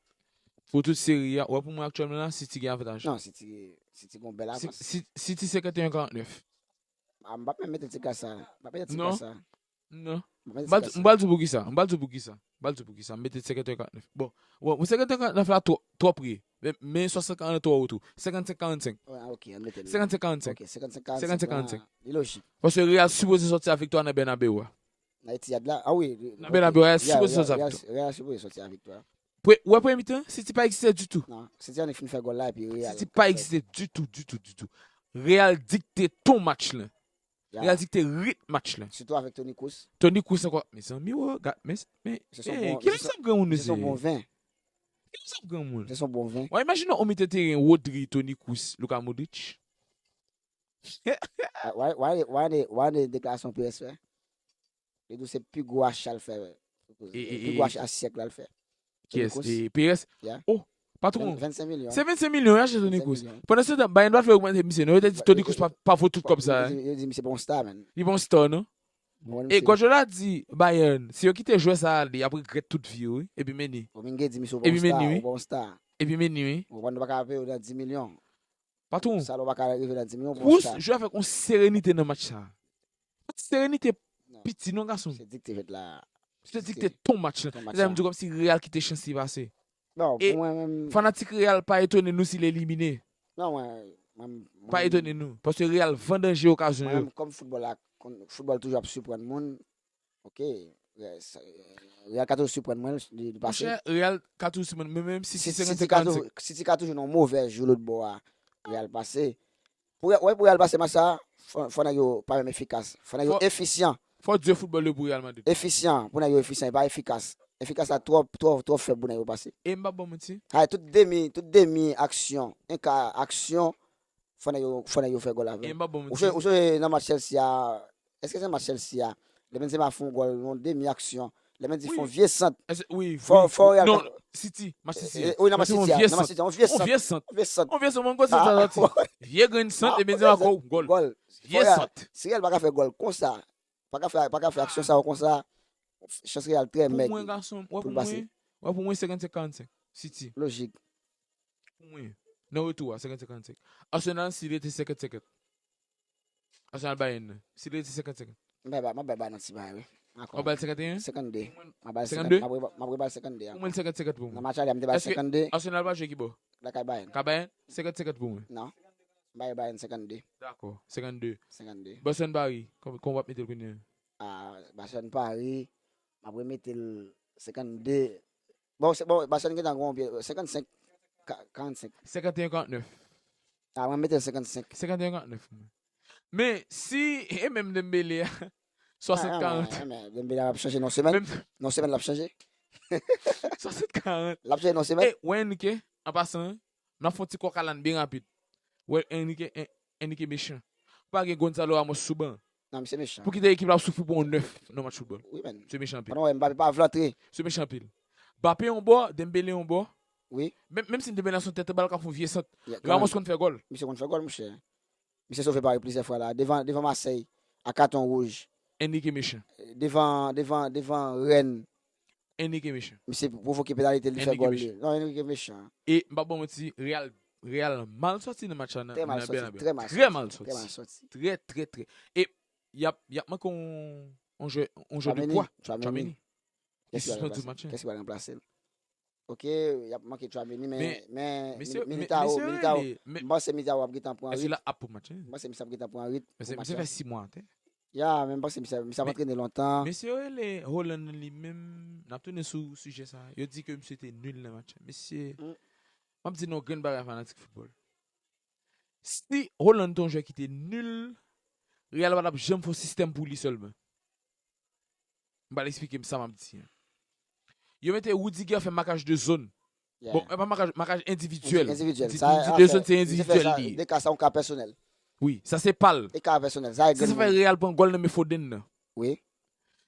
Pou tout seri a, wè pou mwen aktyèlman la, City gen avantaj. Non, City, City gen yon bèl avans. Si, si, City senkanteyen karantnèf. A, m p ap menm mete ti klas sa. M p ap mete ti klas sa. Non. M p ap mete ti klas sa. M pral di w poukisa. M pral di w poukisa. M pral di w poukisa. M mete senkanteyen karantnèf. Bon, wè, senkant karantnèf la twò, twò pre. Men, men swasant karantnèf twò wo tou. Senkannsenk karannsenk. Wè, ok, ann mete l. Senkannsenk karannsenk. Ok, senkannsenk karannsenk. Senkannsenk karannsenk. Li lojik. Paske Real sipoze sòti ak viktwa nan Bernabeu a. Nan Etihad la? A wi. Nan Bernabeu a, Real sipoze sòti ak viktwa. Real, Real sipoze sòti ak viktwa. Wè, premye mitan, City pa egziste ditou. Non, City annik fin fè gòl la epi Real. City pa egziste ditou, ditou, ditou. Real dikte ton match lan. Real dikte ritm match lan. Sitou avèk Toni Kroos. Toni Kroos ankò. Mezanmi, wè, gad, men, men, ki menm sa granmoun nou se? Se yon bon ven. Ki menm sa granmoun? Se yon bon ven. Wè, imajine w mitan teren Rodri, Toni Kroos, Luka Modric. Wè, wè, wè, wè deklarasyon Perez fè. Li di w se pi gwo acha l fè. Pi gwo acha syèk la l fè. Kiyès? Perez? Oh, patwon. Vennsenk milyon. Se vennsenk milyon yo achte Toni Kroos. Pandan se tan, Bayern pa t vle ogmante misye, non. Yo te di Toni Kroos pa, pa vo tout kòb sa. Yo di misye pa yon star, man. Li pa yon star, non. E Guardiola di Bayern, si yo kite jwè sa ale, y ap regrèt tout vi yo, wi. Epi men ni. Epi men ni, wi. Epi men ni, wi. Ou konprann, nou pa ka peye w nan dis milyon. Patwon. Sa la w pa ka rive nan dis milyon pou yon star. Kroos jwe avèk yon serenite nan match sa. Serenite piti non, gason. Se dikte jwèt la. Se dikte ton match lan. Se sa m di w, kòmsi Real kite chans li pase. Non, pou mwen menm. Fanatik Real pa etone nou si l elimine. Non, mwen, mwen, pa etone nou. Paske Real vandanje okazyon yo. Mwen menm, kòm foutbòl la, foutbòl toujou ap siprann moun. Ok. Real ka toujou siprann mwen li, li pase. Monchè, Real ka toujou siprann mwen, menm si se senkannsenk karannsenk. City ka toujou nan yon move jou lòt bò a. Real pase. Pou, wè, pou Real pase match sa, fò, fò nèg yo pa menm efikas. Fò nèg yo efisyan. Fò Dye foutbòl yo pou Real Madrid. Efisyan, pou nèg yo efisyan, e pa efikas. Efikas la twò, twò, twò fèb pou nèg yo pase. E m p ap ba w manti. Ay, tout demi, tout demi aksyon, enka aksyon, fò nèg yo, fò nèg yo fè gòl avè l. E m p ap ba w manti. Ou sonje, ou sonje nan match Chelsea a, èske se match Chelsea a? Lè Benzema fè yon gòl, yon demi aksyon. Lè Mendy fè yon vye sant. Fò, fò Real. Non, City, match City. Wi, nan match City a, nan match City a, yon vye sant. Yon vye sant. Yon vye sant. Yon vye sant, mwen, gòl sa soti. Vye grenn sant, epi di ankò, gòl. Vye sant. Si Real pa ka fè gòl konsa, pa ka fè, pa ka fè aksyon sa yo konsa, chans Real trè mèg pou l pase. Pou mwen, gason, wè, pou mwen, senkannsenk karannsenk. City. Lojik. Pou mwen, nan retou a, senkannsenk karannsenk. Arsenal, si li rete senkannsenk. Arsenal Bayern nan. Si li rete senkannsenk. M bay ba, m ap bay ba nan ti bay, wi. Ou ba l senkannde? Senkannde. M ap ba l senkannde? Senkannde? M ap re-, m ap rebal senkannde a. Pou mwen, senkannsenk pou mwen. Nan match ale a, m te ba l senkannde. Arsenal pa jwe ki bò? Lakay Bayern. Ka Bayern? Senkannsenk pou mwen. Non. M bay Bayern senkannde. Dakò, senkannde. Senkannde. Boston Paris, kòman, kòman w ap mete l kounye a? Ah, Boston Paris, m ap remete l senkannde. Bon, se, bon, Boston gentan gon pye, senkannsenk, ka-, karannsenk. Senkannde, karannèf. Ah, mwen mete l senkannsenk. Senkannde, karannèf. Men, si, e menm Dembélé a, swasant karant. Ah, men, men, Dembélé a ap chanje nan semèn. Nan semèn l ap chanje. Swasant karant. L ap chanje nan semèn. E, wè Enrique, an pasan, n ap fè yon ti kòkalann byen rapid. Wè Enrique, En-, Enrique mechan. Pa gen Gonzalo Ramos sou ban. Non, misye mechan. Pou kite ekip la ap soufri pou yon nèf nan match foutbòl. Wi, men. Misye mechan anpil. Pandan w wè Mbappé pa vle antre. Misye mechan anpil. Mbappé yon bò, Dembélé yon bò. Wi. Menm, menm si Dembélé nan son tèt bal k ap fè yon vye sant. Ramos konn fè gòl. Misye konn fè gòl, monchè. Misye sove Paris plizyè fwa la. Devan, devan Marseille, a katon wouj. Enrique mechan. Devan, devan, devan Rennes. Enrique mechan. Misye pwovoke penalite, li fè gòl li. Non, Enrique mechan. E m p ap ba w manti, Real, Real mal sòti nan match la nan, nan Bernabeu. Trè mal sòti. Trè mal sòti. Trè, trè, trè. E y ap, y ap manke yon, yon jwè, yon jwè de pwa. Tchouaméni. Tchouaméni. Ki sispann tout match la. Kès ki pral ranplase l? Ok, y ap manke Tchouaméni, men, men, men, Militao, Militao, m panse Militao ap gentan pran ritm. Mesye la ap pou match la. M panse misye ap gentan pran ritm pou match la. Mesye fè sis mwa atè. Ya, men m panse misye, misye ap antrene lontan. Mesye yo rele Holland li menm, n ap tounen sou sijè sa. Yo di ke misye te nil nan match la. Mesye, m ap di nou yon grenn bagay fanatik foutbòl. Si Holland te yon jwè ki te nil, Real pa t ap janm fè yon sistèm pou li sèlman. M pral eksplike m sa m ap di an. Yo mete Rudiger fè makaj de zòn. Bon, e pa makaj, makaj endividyèl. Endividyèl. Di, di de zòn se endividyèl li ye. De ka sa yon ka pèsonèl. Wi, sa se pa l. E ka pèsonèl. Sa e grenn moun. Se sa fè Real pran gòl nan men Foden nan. Wi.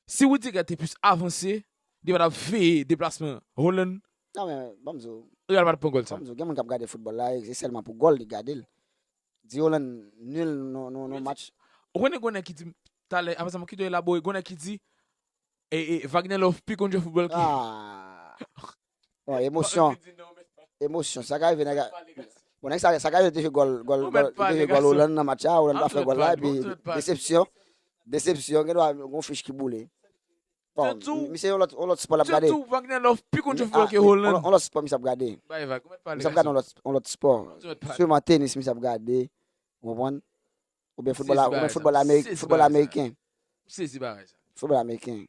Si Rudiger te plis avanse, li pa t ap veye deplasman Holland. Non, men, ban m di w. Real pa t ap pran gòl sa. Ban m di w, gen moun k ap gade foutbòl la, e se sèlman pou gòl li gade l. Di Holland nil nan, nan, nan match. Ou konnen gen nèg ki di m, talè, apre sa, m kite w elabore, gen nèg ki di, e, e, Wagner Love pi konn jwe foutbòl ke. Ah. Bon, emosyon. Emosyon. Sa ka rive, nèg a, bon, nèg sa, sa ka rive te jwe gòl, gòl, gòl, te jwe gòl Holland nan match la, Holland pa fè gòl la, epi desepsyon. Desepsyon, gen dwa gon fich ki boule. Bon, misye yon lòt, yon lòt spò l ap gade. Wagner Love pi konn jwe foutbòl ke Holland. Yon lòt spò misye ap gade. Misye ap gade yon lòt, yon lòt spò. Sèlman tenis misye ap gade. Ou konprann? Oubyen foutbòl, oubyen foutbòl ameriken. M sezi bagay sa. Foutbòl ameriken.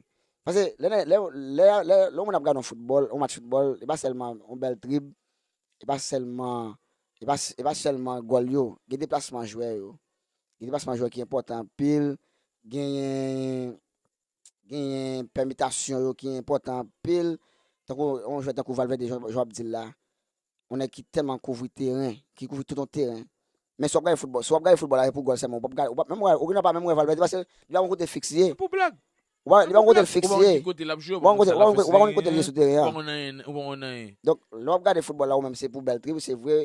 Paske lè, lè, lè, lè, lè yon moun ap gade yon foutbòl, yon match foutbòl, e pa sèlman yon bèl drib, e pa sèlman, e pa, e pa sèlman gòl yo. Gen deplasman jwè yo. Gen deplasman jwè ki enpòtan anpil. Genyen, genyen pèmitasyon yo ki enpòtan anpil. Tankou yon jwè tankou Valverde, jan, jan w ap di l la. Yon nèg ki tèlman kouvri teren, ki kouvri tout yon teren. Men si w ap gade foutbòl, si w ap gade foutbòl la, se pou gòl sèlman. Ou p ap gade, ou p ap menm wè, ou gen dwa pa menm wè Valverde, paske li pa konn kote l fiks ye. Pou blag. Ou pa, li pa konn kote l fiks ye. Ou pa konn ki kote l ap jwe, ou pa konn kote l ye sou teren an. Ou pa konn anyen, ou pa konn anyen. Donk, lè w ap gade foutbòl la, ou menm, se pou bèl drib, se vre.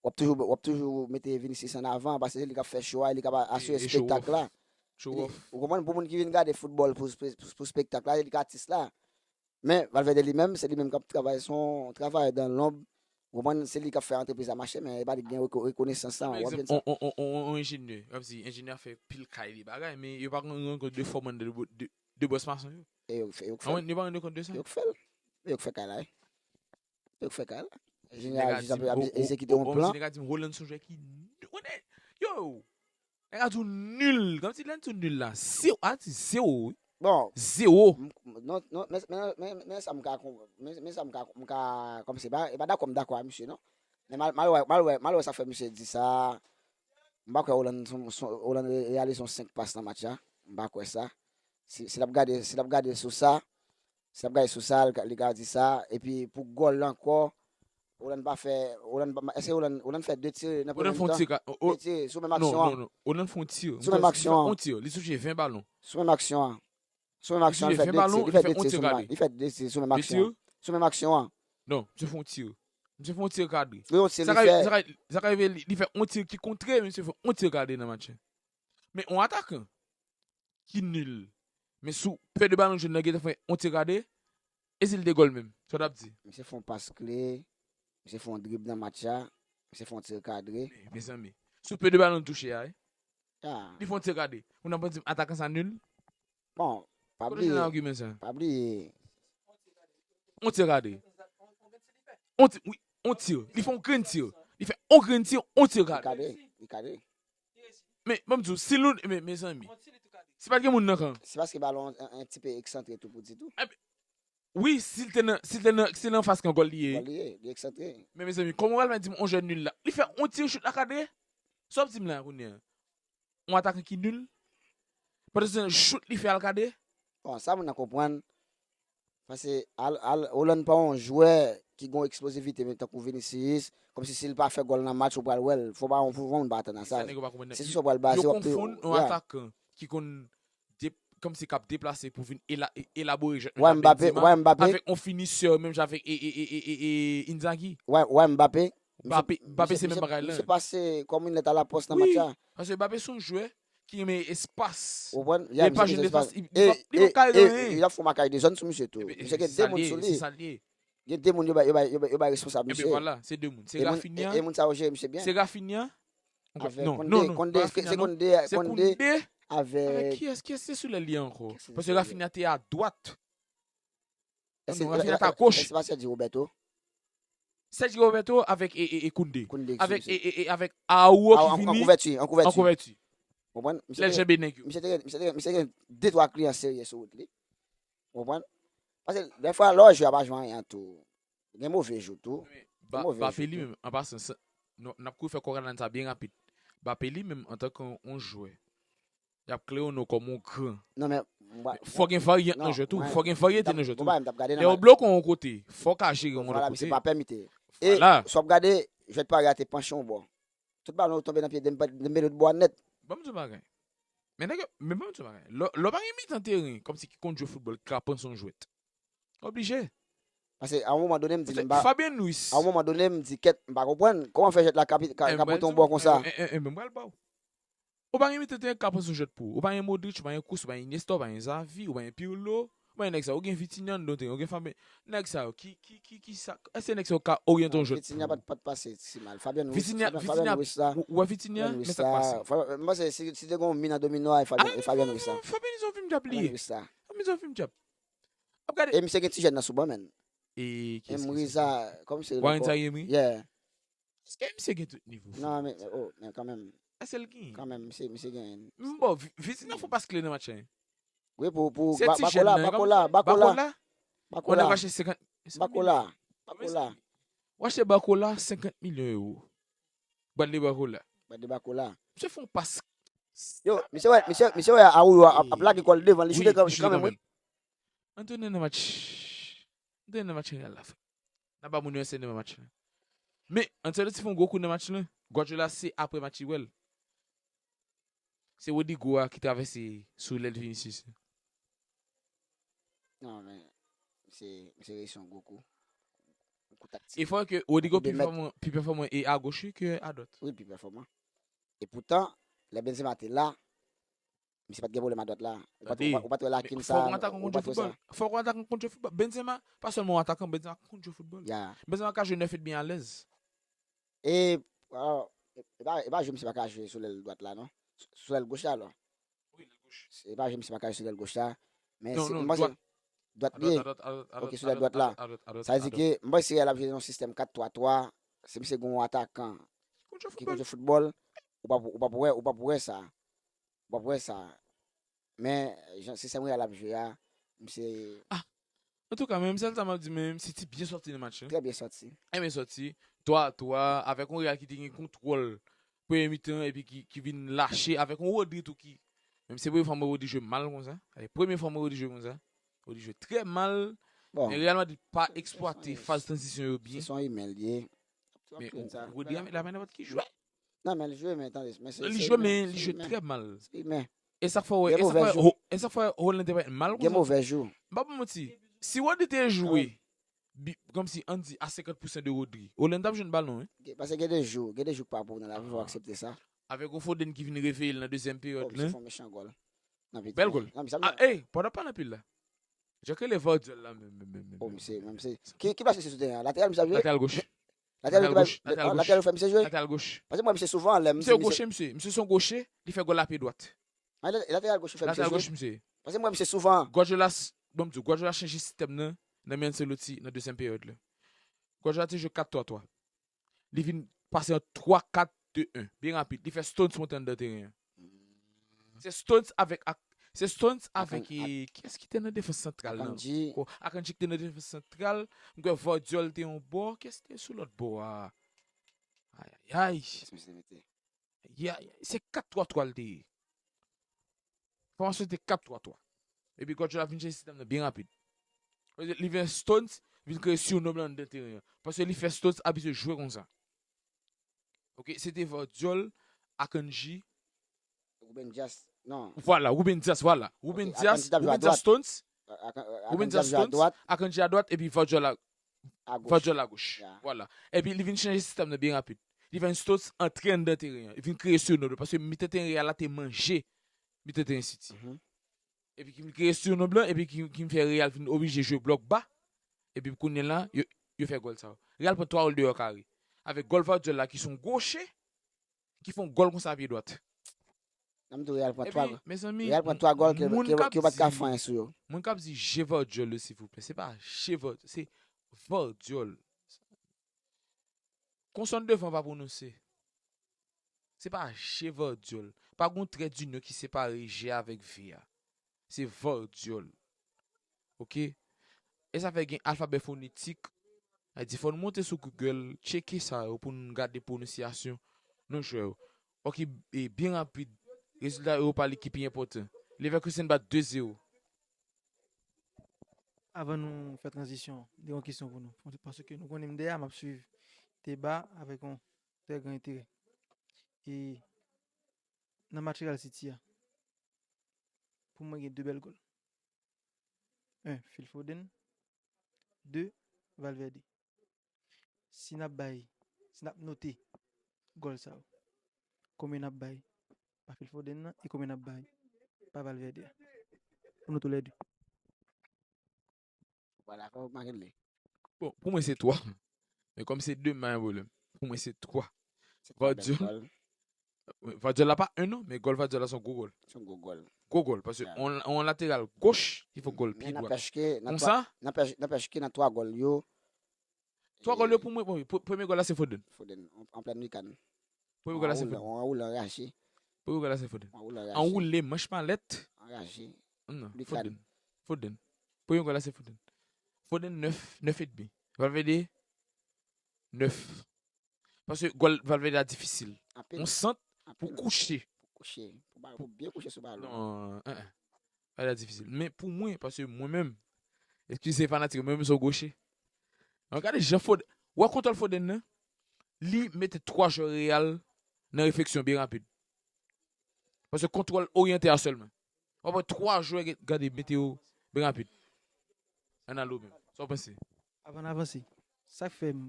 W ap toujou, w ap toujou mete Vinicius an avan, paske se li k ap fè cho a, e li k ap asire espektak la. Ou konprann, pou moun ki vin gade foutbòl pou, pou, pou espektak la, se li k atis la. Men, Valverde li menm, se li menm k ap travay, se yon travayè dan lonb. Ou konprann, se li k ap fè antrepriz la mache, men e pa li k gen reko-, rekonesans lan, w ap jwenn sa. On, on, on, on, on enjenyè, w ap di, enjenyè fè pil kay li bagay, men yo pa rann kont de fòman de, de, de bòs mason yo. E yo k fè, yo k fè l. Yo pa rann kont de sa. Yo k fè l. Yo k fè kay la, wi. Yo k fè kay la. Enjenyè a jis ap, ap egzekite yon plan. Nèg a di m Holland se yon jwè ki, yo, nèg a di w nil. Kòmsi lè n di w nil la, se, a di zewo, wi. Bon. Zewo. M, non, non, men, men, men, men sa m ka konprann. Men, men sa m ka, m ka, kòmsi, e pa, e pa dakò m dakò a misye, non. Men m al, m al wè, m al wè, m al wè sa k fè misye di sa. M pa kwè Holland, son, son, Holland re-, reyalize yon senk pas nan match la. M pa kwè sa. Si, si l ap gade, si l ap gade sou sa, si l ap gade sou sa, li ka, li ka di sa. Epi pou gòl la ankò, Holland pa fè, Holland pa, èske Holland, Holland fè de ti nan premye mitan? Holland fè yon ti ka, o, o, de ti sou menm aksyon an. Non, non, non. Holland fè yon ti. Sou menm aksyon an. Li fè yon ti. Li touche ven balon. Sou menm aksyon an. Sou menm aksyon an, li fè de ti, li fè de ti sou menm, li fè de ti sou menm aksyon an. Sou menm aksyon an. Non, misye fè yon tir. Misye fè yon tir kadre. Wi, yon tir li fè. Sa ka rive li, li fè yon tir ki kontre, misye fè yon tir kadre nan match la. Men yon atakan ki nil, men sou pè de balon jòn nan gentan fè yon tir kadre, e si l te gòl menm? Sa w t ap di? Misye fè yon pas kle, misye fè yon drib nan match la, misye fè yon tir kadre. Men, mezanmi, sou pè de balon touche a, wi. Ah. Li fè yon tir kadre. Ou nan pran di m atakan sa nil? Bon, pa bliye. Kote w jwenn agiman sa? Pa bliye. On tir kadre. On tir, wi, on tir. Li fè on grenn tir. Li fè on grenn tir, on tir kadre. Li kadre, li kadre. Men, ban m di w, si nou, men, mezanmi, si pa t gen moun nan kan. Se paske balon an, an, an ti pe eksantre tou pou di tou. Wi, si l te nan, si l te nan, si l anfas kan gòl li ye. Gòl li ye, li eksantre. Men, mezanmi, kòman w al di m on jwè nil la? Li fè on tir, chout la kadre. Sa w ap di m la kounye a? On atakan ki nil. Pandan se tan, chout li fè al kadre. Bon, sa moun nan konprann. Paske al, al, Hollande pa yon jwè ki gen eksplozivite, men tankou Vinicius, kòmsi si l pa fè gòl nan match, ou pral wè l. Fò pa yon, fò moun pa atann a sa. Se sa nèg yo pa konprann. Se sou sa w pral baze, w ap te, yo konfonn yon atakan ki konn de-, kòmsi k ap deplase pou vin ela-, e-, elabore jwèt menm jan Benzema, avèk yon finisè menm jan avèk e, e, e, e, e, e Inzaghi. Wè, wè Mbappé. Mbappé, Mbappé se menm bagay la. Misye pase kòm yon lèt a lapòs nan match la. Paske Mbappé se yon jwè ki renmen espas. Ou konprann? Lè l pa jwenn espas, li pa, li pa ka anyen. Y ap fè makaj de zòn sou misye tou. Misye gen de moun sou li. Gen de moun yo bay, yo bay, yo bay, yo bay responsab misye. Ebyen vwala, se de moun. Se Rafinha. E moun sa yo jere misye byen. Se Rafinha. Avèk Koundé, Koundé, se Koundé, Koundé avèk. Kiyès, kiyès se sou lè li ankò? Paske Rafinha te a dwat. Non, Rafinha te a goch. Èske pa Sergi Roberto? Sergi Roberto avèk e, e, e Koundé. Koundé, avèk e, e, e, avèk Aouar ki vini an kouvèti, an kouvèti. Konprann? Lè l janbe nèg yo. Misye te gen, misye te gen, misye te gen de twa kliyan serye sou wout li. Konprann? Paske dèfwa lè w jwe a pa jwe anyen tou. Gen move jou tou. Gen move jou tou. Mbappé li menm, an pasan, n ap kouri fè kòk rann sa byen rapid. Mbappé li menm, antanke yon jwè, y ap klere w non kòm yon gran. Non, men, fò gen varyant nan jwèt ou. Fò gen varyete nan jwèt ou. Lè yo bloke w yon kote, fò w ka jere yon lòt kote. Vwala, misye pa pèmite. E, si w ap gade, jwèt Paris a te panche yon bò. Tout balon yo tonbe nan pye Dembélé, Dembélé lòt bò a nèt. Ban m di w bagay. Men nèg yo, men ban m di w bagay. Lè, lè w pa gen mitan teren, kòmsi ki konn jwe foutbòl, ki ka panse yon jwèt. Oblije. Paske a yon moman done, m di m pa. Fabian Ruiz. A yon moman done, m di, kèt, m pa konprann. Kòman fè jwèt la ka, ka, ka pote yon bò konsa? E, e, e, men m pral ba w. Ou pa gen mitan teren k ka panse yon jwèt pou ou. Ou pa gen Modric, ou pa gen Kroos, ou pa gen Iniesta, ou pa gen Xavi, ou pa gen Pirlo, ou pa gen nèg sa yo. Ou gen Vitinha anndan teren, ou gen Fabian. Nèg sa yo, ki, ki, ki, ki sa, èske nèg sa yo ka oryante yon jwèt pou ou? Vitinha pa t, pa t pase si mal. Fabian Ruiz, Vitinha, Fabian Ruiz la. Ou, ou wè Vitinha, men sa k pase. Fabian Ruiz la. Fa-, m panse si, si te gen yon mi nan domino a, e Fabian, e Fabian Ruiz la. Fabian Ruiz yon vim djab li ye. Fabian Ruiz la. Fabian Ruiz yon vim djab. Ap gade. E misye gen ti jèn nan sou ban, menn. E kiyès? Warren Zaïre-Emery? Yeah. Èske misye gen tout nivo fout? Non, men, oh, men kanmenm. Èske l gen? Kanmenm, misye, misye gen. Men bon, Vi-, Vitinha fè yon pas kle nan match la. Wi, pou, pou Ba-, Bakola, Bakola, Bakola. Bakola. Bakola. Ou achte senkant, Bakola. Bakola. Ou achte Bakola senkant milyon ewo. Bradley Bakola. Bradley Bakola. Misye fè yon pas. Yo, misye wè, misye, misye wè Arroyo ap, ap lage kò l devan, li choute kanmenm, wi. Antoine nan match. Antoine nan match Real la, frè. N ap ba moun yo ensegne nan match la. Men, Ancelotti fè yon gwo kou nan match la. Guardiola se apre match li wè l. Se Rodrygo a ki travèse sou lèl Vinicius. Non, men, se, se reyisi yon gwo kou. Yon kou taktik. E fò ke Rodrygo pi pèfòman, pi pèfòman e agoch wi ke adwat. Wi, pi pèfòman. E poutan, lè Benzema te la, misye pa t gen pwoblèm adwat la. Ou pa t, ou pa, ou pa t wè lakin sa, ou pa t wè sa. Fòk yon atakan konn jwe foutbòl. Fòk yon atakan konn jwe foutbòl. Benzema, pa sèlman yon atakan, Benzema konn jwe foutbòl. Ya. Benzema ka jwe nèf edmi alèz. E, alò, e pa, e pa jwe misye pa ka jwe sou lèl dwat la, non. Sou, sou lèl goch la, alò. Wi, lèl goch. E pa jwe misye pa ka jwe sou lèl goch la. Men non, se, non, m panse dwat. Dwat li ye. Ok, sou lèl dwat la. Sa vle di ke, m panse Real ap jwe nan yon sistèm kat twa twa. Se misye gen yon atakan ki konn jwe foutbòl. Ou p ap, ou p ap wè, ou p ap wè sa. W ap wè sa. Men, jan sistèm Real ap jwe a, misye. Ah! Antouka, men sèl sa m ap di, men City byen sòti nan match lan. Trè byen sòti. Trè byen sòti. Twa a twa, avèk yon Real ki te gen kontwòl premye mitan, epi ki, ki vin lache, avèk yon Rodri tou ki. Menm se premye fwa m wè Rodri jwe mal konsa. Se premye fwa m wè Rodri jwe konsa. Rodri jwe trè mal. Bon. Men Real Madrid pa eksplwate faz tranzisyon yo byen. Se son imen l ye. Men Rodri a met lamen nenpòt ki jwè. Non, men l jwe, men tande, men se, li jwe, men li jwe trè mal. Se imen. E sa k fè w wè, e sa k fè, e sa k fè Hollande te parèt mal konsa. Gen move jou. M p ap manti. Si Rodri te jwe bi- kòmsi, ann di, a senkant pousan de Rodri. Hollande t ap jwenn balon, wi. Gen- Paske gen de jou, gen de jou k pa bon nan lavi, fò w aksepte sa. Avèk yon Foden ki vin reveye l nan dezyèm peryòd la. Oh, misye fè yon mechan gòl. Nan piti. Bèl gòl. Nan, misye ap Ah, ey, pandan pa nan pil la. Jan ke le Vardyol la, menm, menm, menm, menm, Oh, menm. Misye, menm se. Ki, ki plas misye sou teren an? Lateral misye ap jwe? Lateral goch. Lateral Lateral goch. Lateral goch. Lateral goch fè misye jwe? Lateral goch. Paske m wè misye souvan, lè m Misye di misye goche, misye. Misye se yon goche, li fè gòl a pye dwat. Ah, la- lateral goch fè misye Lateral jwe? Goch, misye. Paske m wè misye souvan. Guardiola, s- bon, m di w, Guardiola chanje sistèm nan, nan men Ancelotti nan dezyèm peryòd la. Guardiola te jwe kat twa twa. Li vin pase an twa kat de en. Byen rapid. Li fè Stones monte anndan teren an. Se Stones avèk ak- se Stones avèk Akan- e, kiyès ki te nan defans santral nan? Akanji. Ko- Akanji ki te nan defans santral. M kwè Vardyol te yon bò. Kiyès ki te sou lòt bò a? Ayayay. Kiyès misye te mete? Ya, se kat twa twa l te ye. Fòmasyon te kat twa twa. Epi Guardiola vin chanje sistèm nan byen rapid. Li fè Stones vin kreye sirnonm nan anndan teren an. Paske li fè Stones abitye jwe konsa. Ok, se te Vardyol, Akanji. Ruben Dias, non. Vwala, Ruben Dias, vwala. Ruben Ok, Dias, Akanji t ap jwe Ruben Dias adwat. Stones, A- Akan- Ruben Akanji Dias ap jwe Stones, adwat, Akanji adwat, epi Vardyol a- agòch. Vardyol agòch. Ya. Vwala. Epi li vin chanje sistèm nan byen rapid. Li fè Stones antre anndan teren an. Li vin kreye sirnonm nan. Paske mitan teren Real la te manje mitan teren City. Mhm. Epi ki vin kreye sirnonm nan, epi ki, ki fè Real vin oblije jwe blòk ba. Epi kounye a la, yo, yo fè gòl sa yo. Real pran twa gòl deyò kare. Avèk gòl Vardyol la ki se yon goche, ki fè yon gòl konsa a pye dwat. Nan m di w Real pran twa Epi, gòl. Mezanmi, Real pran twa gòl ke, moun ke, k ap ke yo pa t ka di- fè anyen sou yo. Moun k ap di je Vardyol yo, silvouplè. Se pa je Vardyol, se Vardyol. Konsòn devan pa pwononse. Se pa je Vardyol. Pa gon trè dinyon ki separe je avèk ve a. Se Vardyol. Ok? E sa fè gen alfabè fonetik. Sa di fò nou monte sou Google, tcheke sa yo pou nou gade pwononsyasyon non jwè yo. Ok, e byen rapid. Rezilta Europa League ki pi enpòtan. Leverkusen bat de zewo. Avan nou fè tranzisyon, de yon kesyon pou nou. Paske nou konnen m dèyè, m ap swiv deba avèk yon trè gran enterè. E nan match Real City a, pou mwen gen de bèl gòl. En, Phil Foden. De, Valverde. Si n ap bay, si n ap note gòl sa yo, konbyen n ap bay pa Phil Foden nan e konbyen n ap bay pa Valverde a? Pou nou toulède. Vwala, fò w make l. Bon, pou mwen se twa. Men kòm se de, m pa gen pwoblèm. Pou mwen se twa. Se twa bèl Vardyol. Gòl. Vardyol la pa en non, men gòl Vardyol la se yon gwo gòl. Se yon gwo gòl. Gwo gòl, paske Ya. on, on lateral goch ki fè gòl pye Men dwat. N'empêche que nan Konsa? twa, n'empêche, n'empêche que nan twa gòl yo, Twa gòl yo e, pou mwen, bon, pre- premye gòl la se Foden. Foden, an, an plèn likann. Premye gòl la se Foden. An woulan, an woulan rache. Premye gòl la se Foden. An woulan rache. Anwoule manch malèt. An rache. Non, Likann. Foden. Foden. Premye gòl la se Foden. Foden nèf, nèf edmi. Valverde nèf. Paske gòl Valverde a difisil. Anpil. Yon sant pou Anpil. kouche. Pou kouche. Pou ba- pou byen kouche sou balon. Non, en, en. Valverde a difisil. Men pou mwen, paske mwen menm, eskize fanatik, mwen menm se yon goche. An gade jan Foden, wè kontwòl Foden nan, li mete twa jwè Real nan refleksyon byen rapid. Paske kontwòl oryante a sèlman. W ap wè twa jwè gen- gade mete yo byen rapid. Ann ale w menm. Sa w panse? Avan n avanse, sa k fè m,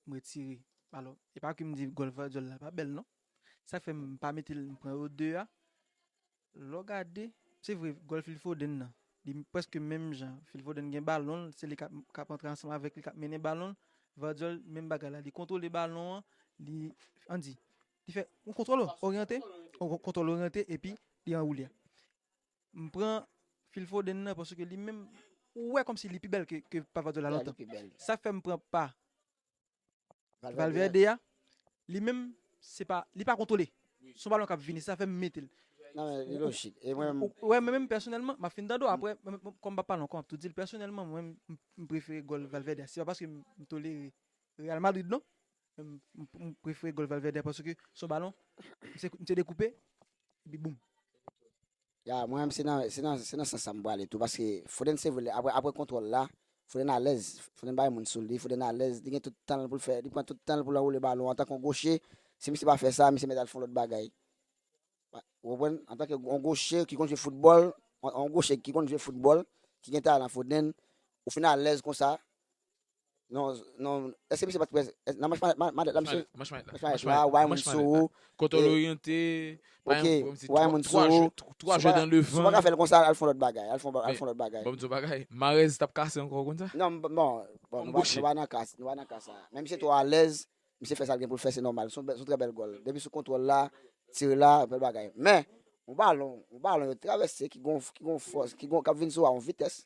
m retire. Alò, e pa ke m di gòl Vardyol la pa bèl non. Sa k fè m pa mete l, m pran yo de a. Lè w gade, se vre, gòl Phil Foden nan, li prèske menm jan. Phil Foden gen balon l, se li k ap, k ap antre ansanm avèk li, k ap mennen balon l. Vardyol, menm bagay la, li kontwole balon an, li, ann di, li fè yon kontwòl oryante, yon kontwòl oryante, epi li anwoule a. M pran Phil Foden nan, paske li menm, ou wè kòmsi li pi bèl ke, ke pa Vardyol la Ya, li lontan. pi bèl. Sa k fè m pran pa Valverde a. Valverde a, li menm, se pa, li pa kontwole. Se yon balon k ap vini, sa fè m mete l. Non, men li lojik. E mwen menm Ou- Wè, men menm pèsonèlman, m ap fin tande w apre, mwen, mwen, kòm m pa pale ankò, m ap tou di l pèsonèlman, mwen, m, m prefere gòl Valverde a. Se pa paske m, m tolere Real Madrid, non. M, m, m prefere gòl Valverde a paske se yon balon, m se, m se dekoupe, epi boum. Ya, mwen menm, se nan, se nan, se nan sans sa m prale tou, paske Foden, se vre, apre, apre kontwòl la, Foden alèz, Foden bay moun sou li, Foden alèz, li gen tout tan l pou l fè, li pran tout tan l pou l anwoule balon an, antanke yon goche, si misye pa fè sa, misye mèt al fè yon lòt bagay. Ou konprann? Antanke yon goche ki konn jwe foutbòl, yon, yon goche ki konn jwe foutbòl, ki gen talan Foden, ou fin alèz konsa, Non, non, èske misye pa t prèske nan manch malèt la, misye? Manch malèt la. Manch malèt la, Why moun sou ou. Kontwòl oryante. Ok, Why moun sou ou. Twa jwè dan levan. Si w pa ka fè l konsa, al fè yon lòt bagay. Al fè yon lòt bagay. Bon, m di w bagay. Marèz t ap kase ankò, w konn sa? Non, bon, bon, nou pa nan ka sa. Men misye twò alèz. Misye fè sa l gen pou l fè, se nòmal. Se yon trè bèl gòl. Depi sou kontwòl la, tire la, bèl bagay. Men, yon balon, yon balon yo travèse ki gon, ki gon fòs, ki gon, k ap vin sou a yon vitès.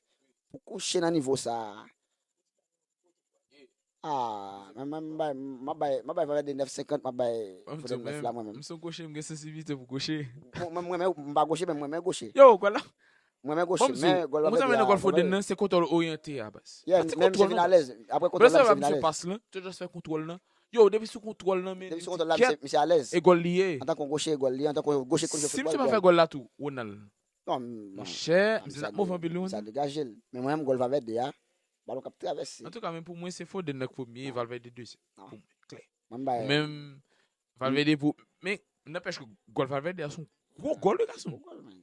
Pou kouche nan nivo sa a. Ah, men mwen m bay, m ap bay, m ap bay Valverde nèf senkant, m ap bay Foden nèf la mwen menm. M se yon goche, m gen sansibilite pou goche. Mwen, mwen, m pa goche, men mwen, mwen goche. Yo, gòl la. Mwen, mwen goche, men gòl la. Mwen, mwen, gòl Foden nan, se kontwòl oryante a, baz. Yeah, men misye vin alèz. Apre kontwòl la, misye vin alèz. Pas lan, tout jan fè kontwòl lan. Yo, depi sou kontwòl lan, men. Depi sou kontwòl la, misye alèz. E gòl li ye. Antanke yon goche, e gòl li ye. Antanke yon goche, goche foutbòl. Si misye pa fè gòl la tou, Ronald. Non, non. Monchè, misye t ap move anpil, wi. Sa degaje l. Men mwen menm, gòl Valverde a, balon k ap travèse. Antouka, men pou mwen, se Foden nan k premye, Valverde dezyèm. Pou mwen, klè. Mwen bay. Ou menm, Valverde pou. Men, nanpèch ke gòl Valverde a se yon gwo gòl, wi, gason. Gwo gòl, man.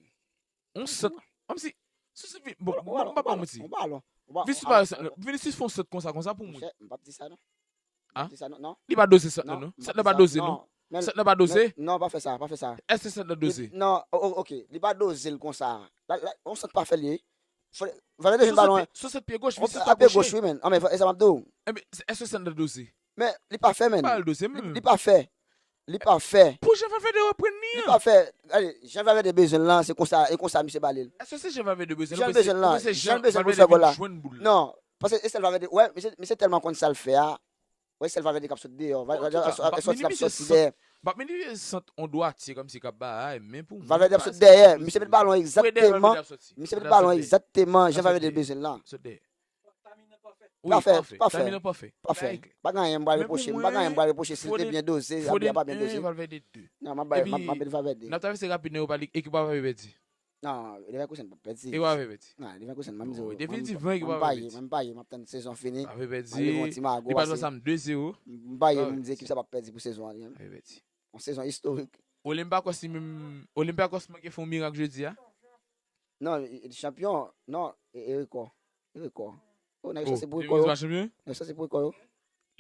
Yon sant. Kòmsi. Si, si, bon, m pa ba w manti. Vinicius pa yon sant, non. Vinicius fè yon sant konsa, konsa pou mwen. Monchè, m p ap di sa, non. Hein? Li pa doze sant nan, non. Sant nan pa doze, non. Sant nan pa doze. Non, pa fè sa, pa fè sa. Èske sant nan doze? Non, ok. Li pa doze l konsa. Yon sant pafè li ye. Valverde jwenn balon. Sou sèt pye goch, Vinicius pa goche. Pye goch, wi, men. An, men, e sa m ap di w. Èske sant nan doze? Men, li pa fè, men. Li pa fè. Li pa fè. Pou jan Valverde reprann li an. Li pa fè. Gade, jan Valverde bezwen l lan, se konsa, e konsa misye ba li l. Èske se jan Valverde bezwen l? Jan l bezwen l lan. Jan l bezwen l pou l fè gòl la. Non. Paske e sèl Valverde, wè, misye, misye tèlman konn sa l fè a. Wè, sèl Valverde k ap sot deyò. Valverde ap sòti, ap sòti dèyè. M ap mete sant on dwatye kòmsi k ap bay, men pou mwen. Valverde ap sòti dèyè. Misye met balon egzakteman. Misye met balon egzakteman jan Valverde bezwen l lan. Sot dèyè. Pafè, pafè. Pafè. Pa gen anyen m pral repwoche. M pa gen anyen m pral repwoche si l te byen doze, Abdi a pa byen doze. Non, m ap bay, m ap, m ap met Valverde. N ap travèse rapid nan Europa League, ekip w ap pèdi. Non, Leverkusen p ap pèdi. E w ap pèdi. Non, Leverkusen, mwen m di w. Definitivman, ekip w ap pèdi. Mwen m parye, mwen m parye, m ap tann sezon fini. P ap pèdi. Li pa t fè sa m de zewo. M parye, m di ekip sa p ap pèdi pou sezon an, li menm. P ap pèdi. Yon sezon istorik. Olympiakos li menm, Olympiakos manke fè yon mirak jodi a. Non, li chanpyon, non, e rekò. E rekò. Oh, nèg yo sanse pou rekò yo. Nèg yo sanse pou rekò yo.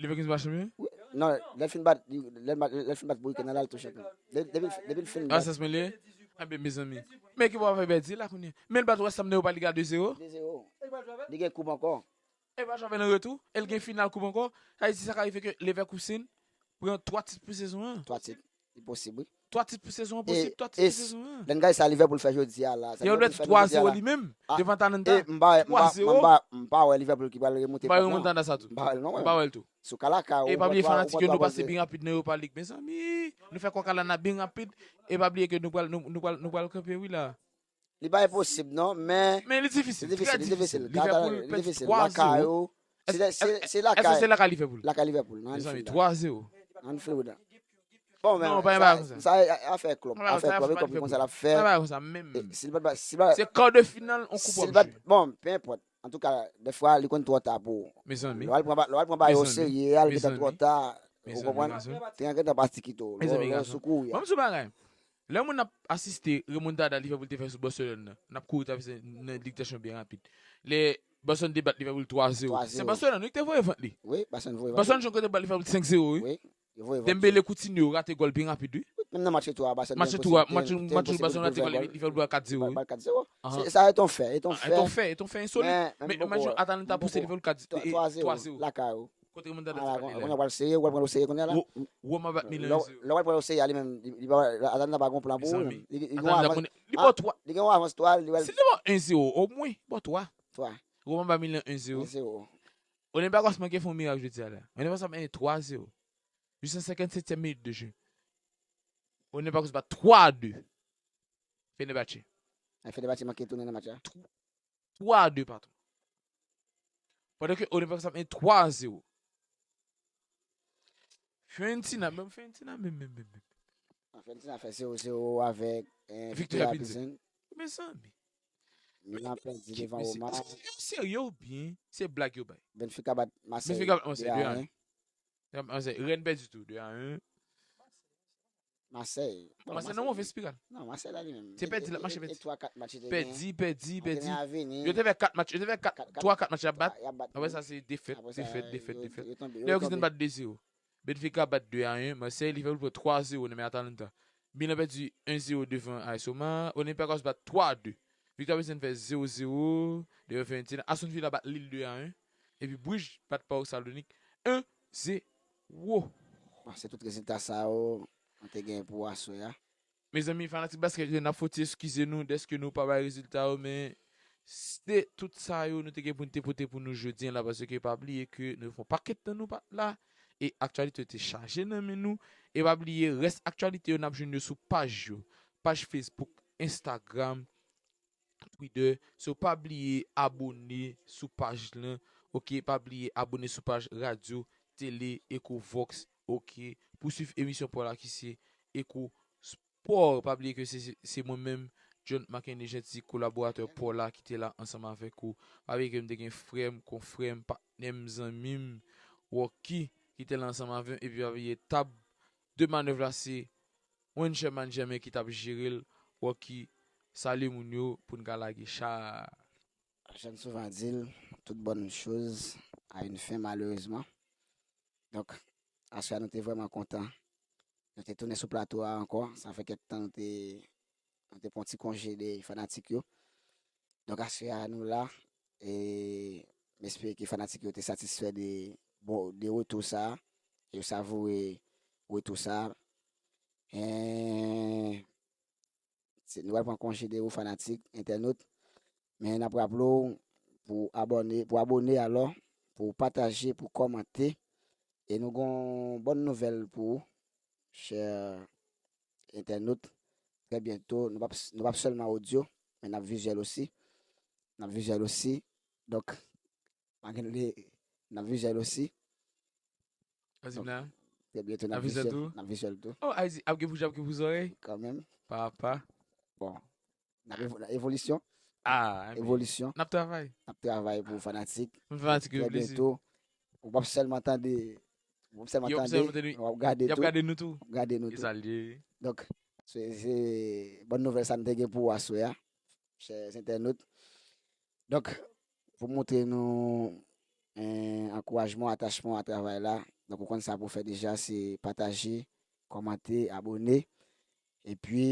Leverkusen pa chanpyon? Non, lè l fin bat, lè l bat Brike nan la, l tou chanpyon. Depi, depi l fin bat. Alsas men li ye? Anben, mezanmi. Men ekip w ap fè pèdi la kounye a. Men l bat West Ham nan Europa League a de zewo. De zewo. Li gen koup ankò. E l pral jwe avè l an retou. E l gen final koup ankò. Sa vle di sa ka rive ke Leverkusen pran twa tit pou sezon an. Twa tit. Li posib, wi. Twa tit pou sezon an posib, twa tit pou sezon an. Lè n gade sa Liverpool fè jodi a la. Yo pèdi twa zewo li menm, devan Atalanta. Twa zewo. M pa wè Liverpool ki pral remonte kòb nan. M pa wè remontanda sa tou. M pa wè l non, mwen. M pa wè l tou. Sou ka lakay ou. E pa bliye fanatik yo, nou pase byen rapid nan Europa League, mezanmi. Nou fè kòk alana byen rapid. E pa bliye ke nou pral, nou, nou pral, nou pral kanpe, wi, la. Li pa enposib non, men. Men li difisil. Li difisil, li difisil. Liverpool pèdi twa zewo. Lakay ou. Se lakay. Èske se lakay Liverpool? Lakay Liverpool. Mezanmi, twa zewo. Nan Florida. Bon, men, non, pa yon bagay konsa. Sa afè Klopp. Afè Klopp, e Klopp ki konn sa l ap fè. Pa yon bagay konsa menm. Si l pa, si l pa. Se kar de final, on koup w ap jwe. Bon, peu importe. Antouka, dèfwa, li konn twò ta pou ou. Mezanmi. Lè w al pran bagay o serye a, li gentan twò ta. Ou konprann? Te gentan pati kite w. Lè w sou kouri a. Ban m di w bagay. Lè moun ap asiste remontada Liverpool te fè sou Barcelone nan, n ap kouri travèse nan Lig dè Chanpyon byen rapid. Lè Barcelone te bat Liverpool twa zewo. Se Barcelone wi ki te voye vant li. Wi, Barcelone voye vant. Barcelone jwenn kote bat Liverpool senk zewo wi. Wi, yo voye vant. Dembélé, Coutinho rate gòl byen rapid wi. Wi, menm nan match retou a, Barcelone te enposib, te enposib pou l voye gòl. Match retou a, match Barcelone rate gòl, Liverpool bat kat zewo wi. Bat kat zewo. Se sa, e t on fè, e t on fè. E t on fè, e t on fè ensolid. Men, men match Atalanta pouse Liverpool kat twa zewo. Twa zewo. Lakay ou. Kote remontada sa pral ye la? Kounye a w pral seye, w pral pran l o serye kounye a la. Roma bat Milan en zewo. Lè w pral pran l o serye a li menm, li, li pa, Atalanta pa gen yon plan pou ou menm. Li, li gen yon avans, li gen yon avans twa, li pral. Si li ba w en zewo, omwen, ba w twa. Twa. Roma bat Milan en zewo. En zewo. Olympiakos manke fè yon mirak jodi a la. Olympiakos ap mennen twa zewo. Jis nan senkannsetyèm minit de jeu. Olympiakos bat twa a de. Fenerbahçe. Fenerbahçe manke tounen nan match la. Twa a de, patwon. Pandan ke Olympiakos ap mennen twa a zewo. Fiorentina, menm Fiorentina, menm, menm, menm, menm. Fiorentina fè zewo zewo avèk Victoria Pilsen. Mezanmi. Milan pèdi devan Roma. Yo serye oubyen se blag yo bay? Benfica bat Marseille. Benfica bat Marseille de a en. Rennes pèdi tou de a en. Masèy. Bon, Masèy nan move espiral. Non, Masèy la li menm. Se pèdi lòt match yo pèdi. Twa kat match yo te gen. Pèdi, pèdi, pèdi. Yo te fè kat match, yo te fè kat, twa, kat match y ap bat. Apre sa, se defèt, defèt, defèt, defèt. Dayè, Oksidan bat de zewo. Benfica bat de a en. Masèy, Liverpool pran twa zewo nan men Atalanta. Milan pèdi en zewo devan A S Roma. Olympiakos bat twa a de. Victor Pilsen fè zewo zewo devan Fiorentina. Aston Villa bat Lille de a en. Epi Bruges bat Paok Salonik en zewo. Bon, se tout rezilta sa yo nou te gen pou aswè a. Mezanmi, fanatik baskèt yo, n ap foti eskize nou dèske nou pa bay rezilta yo, men se tout sa yo nou te gen pou n te pote pou nou jodi a la, paske pa bliye ke nou fè yon pakèt tan nou pa t la, e aktyalite yo te chaje nan men nou, e pa bliye rès aktyalite yo n ap jwenn yo sou paj yo, paj Facebook, Instagram, Twitter. So, pa bliye abone sou paj lan, oke? Pa bliye abone sou paj Radyo Tele Ecovox, oke? Pou swiv emisyon pa w la ki se Eco Sport. Pa bliye ke se, se, se mwen menm, John Marc-Henry Gentil, kolaboratè pa w la ki te la ansanm avèk ou. Pa bliye ke m te gen frè m, konfrè m, patnè m, zanmi m, Rocky, ki te la ansanm avè m. Epi pa bliye tab de manèv la, se Wencherman Germain ki t ap jere l. Rocky, salye moun yo pou n ka lage cha. Jan n souvan di l, toute bonne chose a une fin, malheureusement. Donk, aswè a nou te vrèman kontan. Nou te tounen sou plato a ankò. Sa fè kèk tan nou te, nou te pran ti konje de fanatik yo. Donk, aswè a nou la. E m espere ke fanatik yo te satisfè de, bon, de retou sa a. Yo savoure retou sa a. E, se, nou pral pran konje de ou, fanatik, entènot. Men n ap raple w pou abòne, pou abòne alò, pou pataje, pou kòmante. E nou gon bòn nouvèl pou ou, chè entènot. Trè byento, nou p ap, nou p ap sèlman odyo, men n ap vizyèl osi. N ap vizyèl osi. Donk, pa gen de, n ap vizyèl osi. Azim la. Trè byento, n ap vizyèl tou. N ap vizyèl tou. Oh, Azim, ap gen pou je, ap gen pou zòrèy. Kanmenm. Papa. Bon. N ap evo-, evolisyon. Ah, evolisyon. N ap travay. N ap travay pou fanatik. Pou fanatik yo. Trè byento. Ou p ap sèlman tande, ou p ap sèlman tande, w ap gade tou. Y ap gade nou tou. W ap gade nou tou. E sa l ye. Donk, se, se bòn nouvèl sa n te gen pou ou aswè a, chè entènot. Donk, pou montre nou, eh, ankourajman, atachman a travay la. Donk, ou konn sa pou fè deja, se pataje, kòmante, abòne. Epi,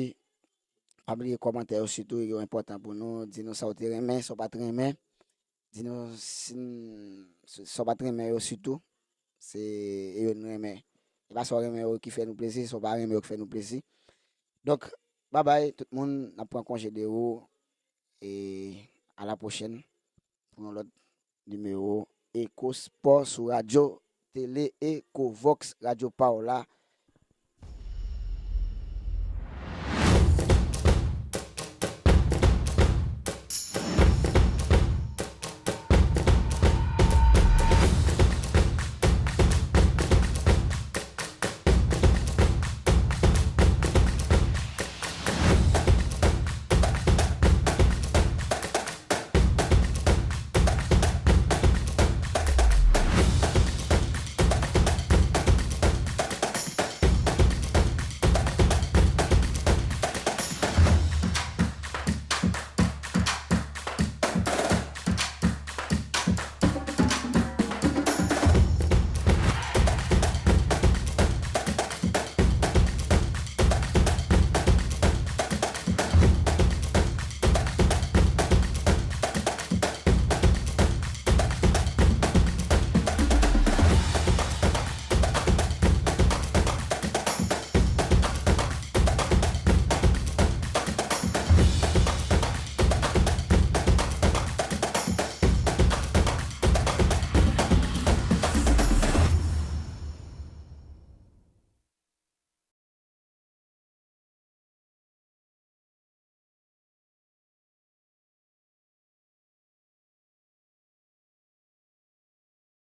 pa bliye kòmantè yo sitou, yo enpòtan pou nou. Di nou sa w te renmen, sa w pa t renmen. Di nou si n, sa w pa t renmen yo sitou. Se yo n renmen. E pa sa w renmen yo ki fè nou plezi, sa w pa renmen yo ki fè nou plezi. Donk, babay, tout moun, n ap pran konje de ou. E a la pwochèn pou yon lòt nimewo Eco Sport sou Radyo Tele Ecovox, radyo pa w la.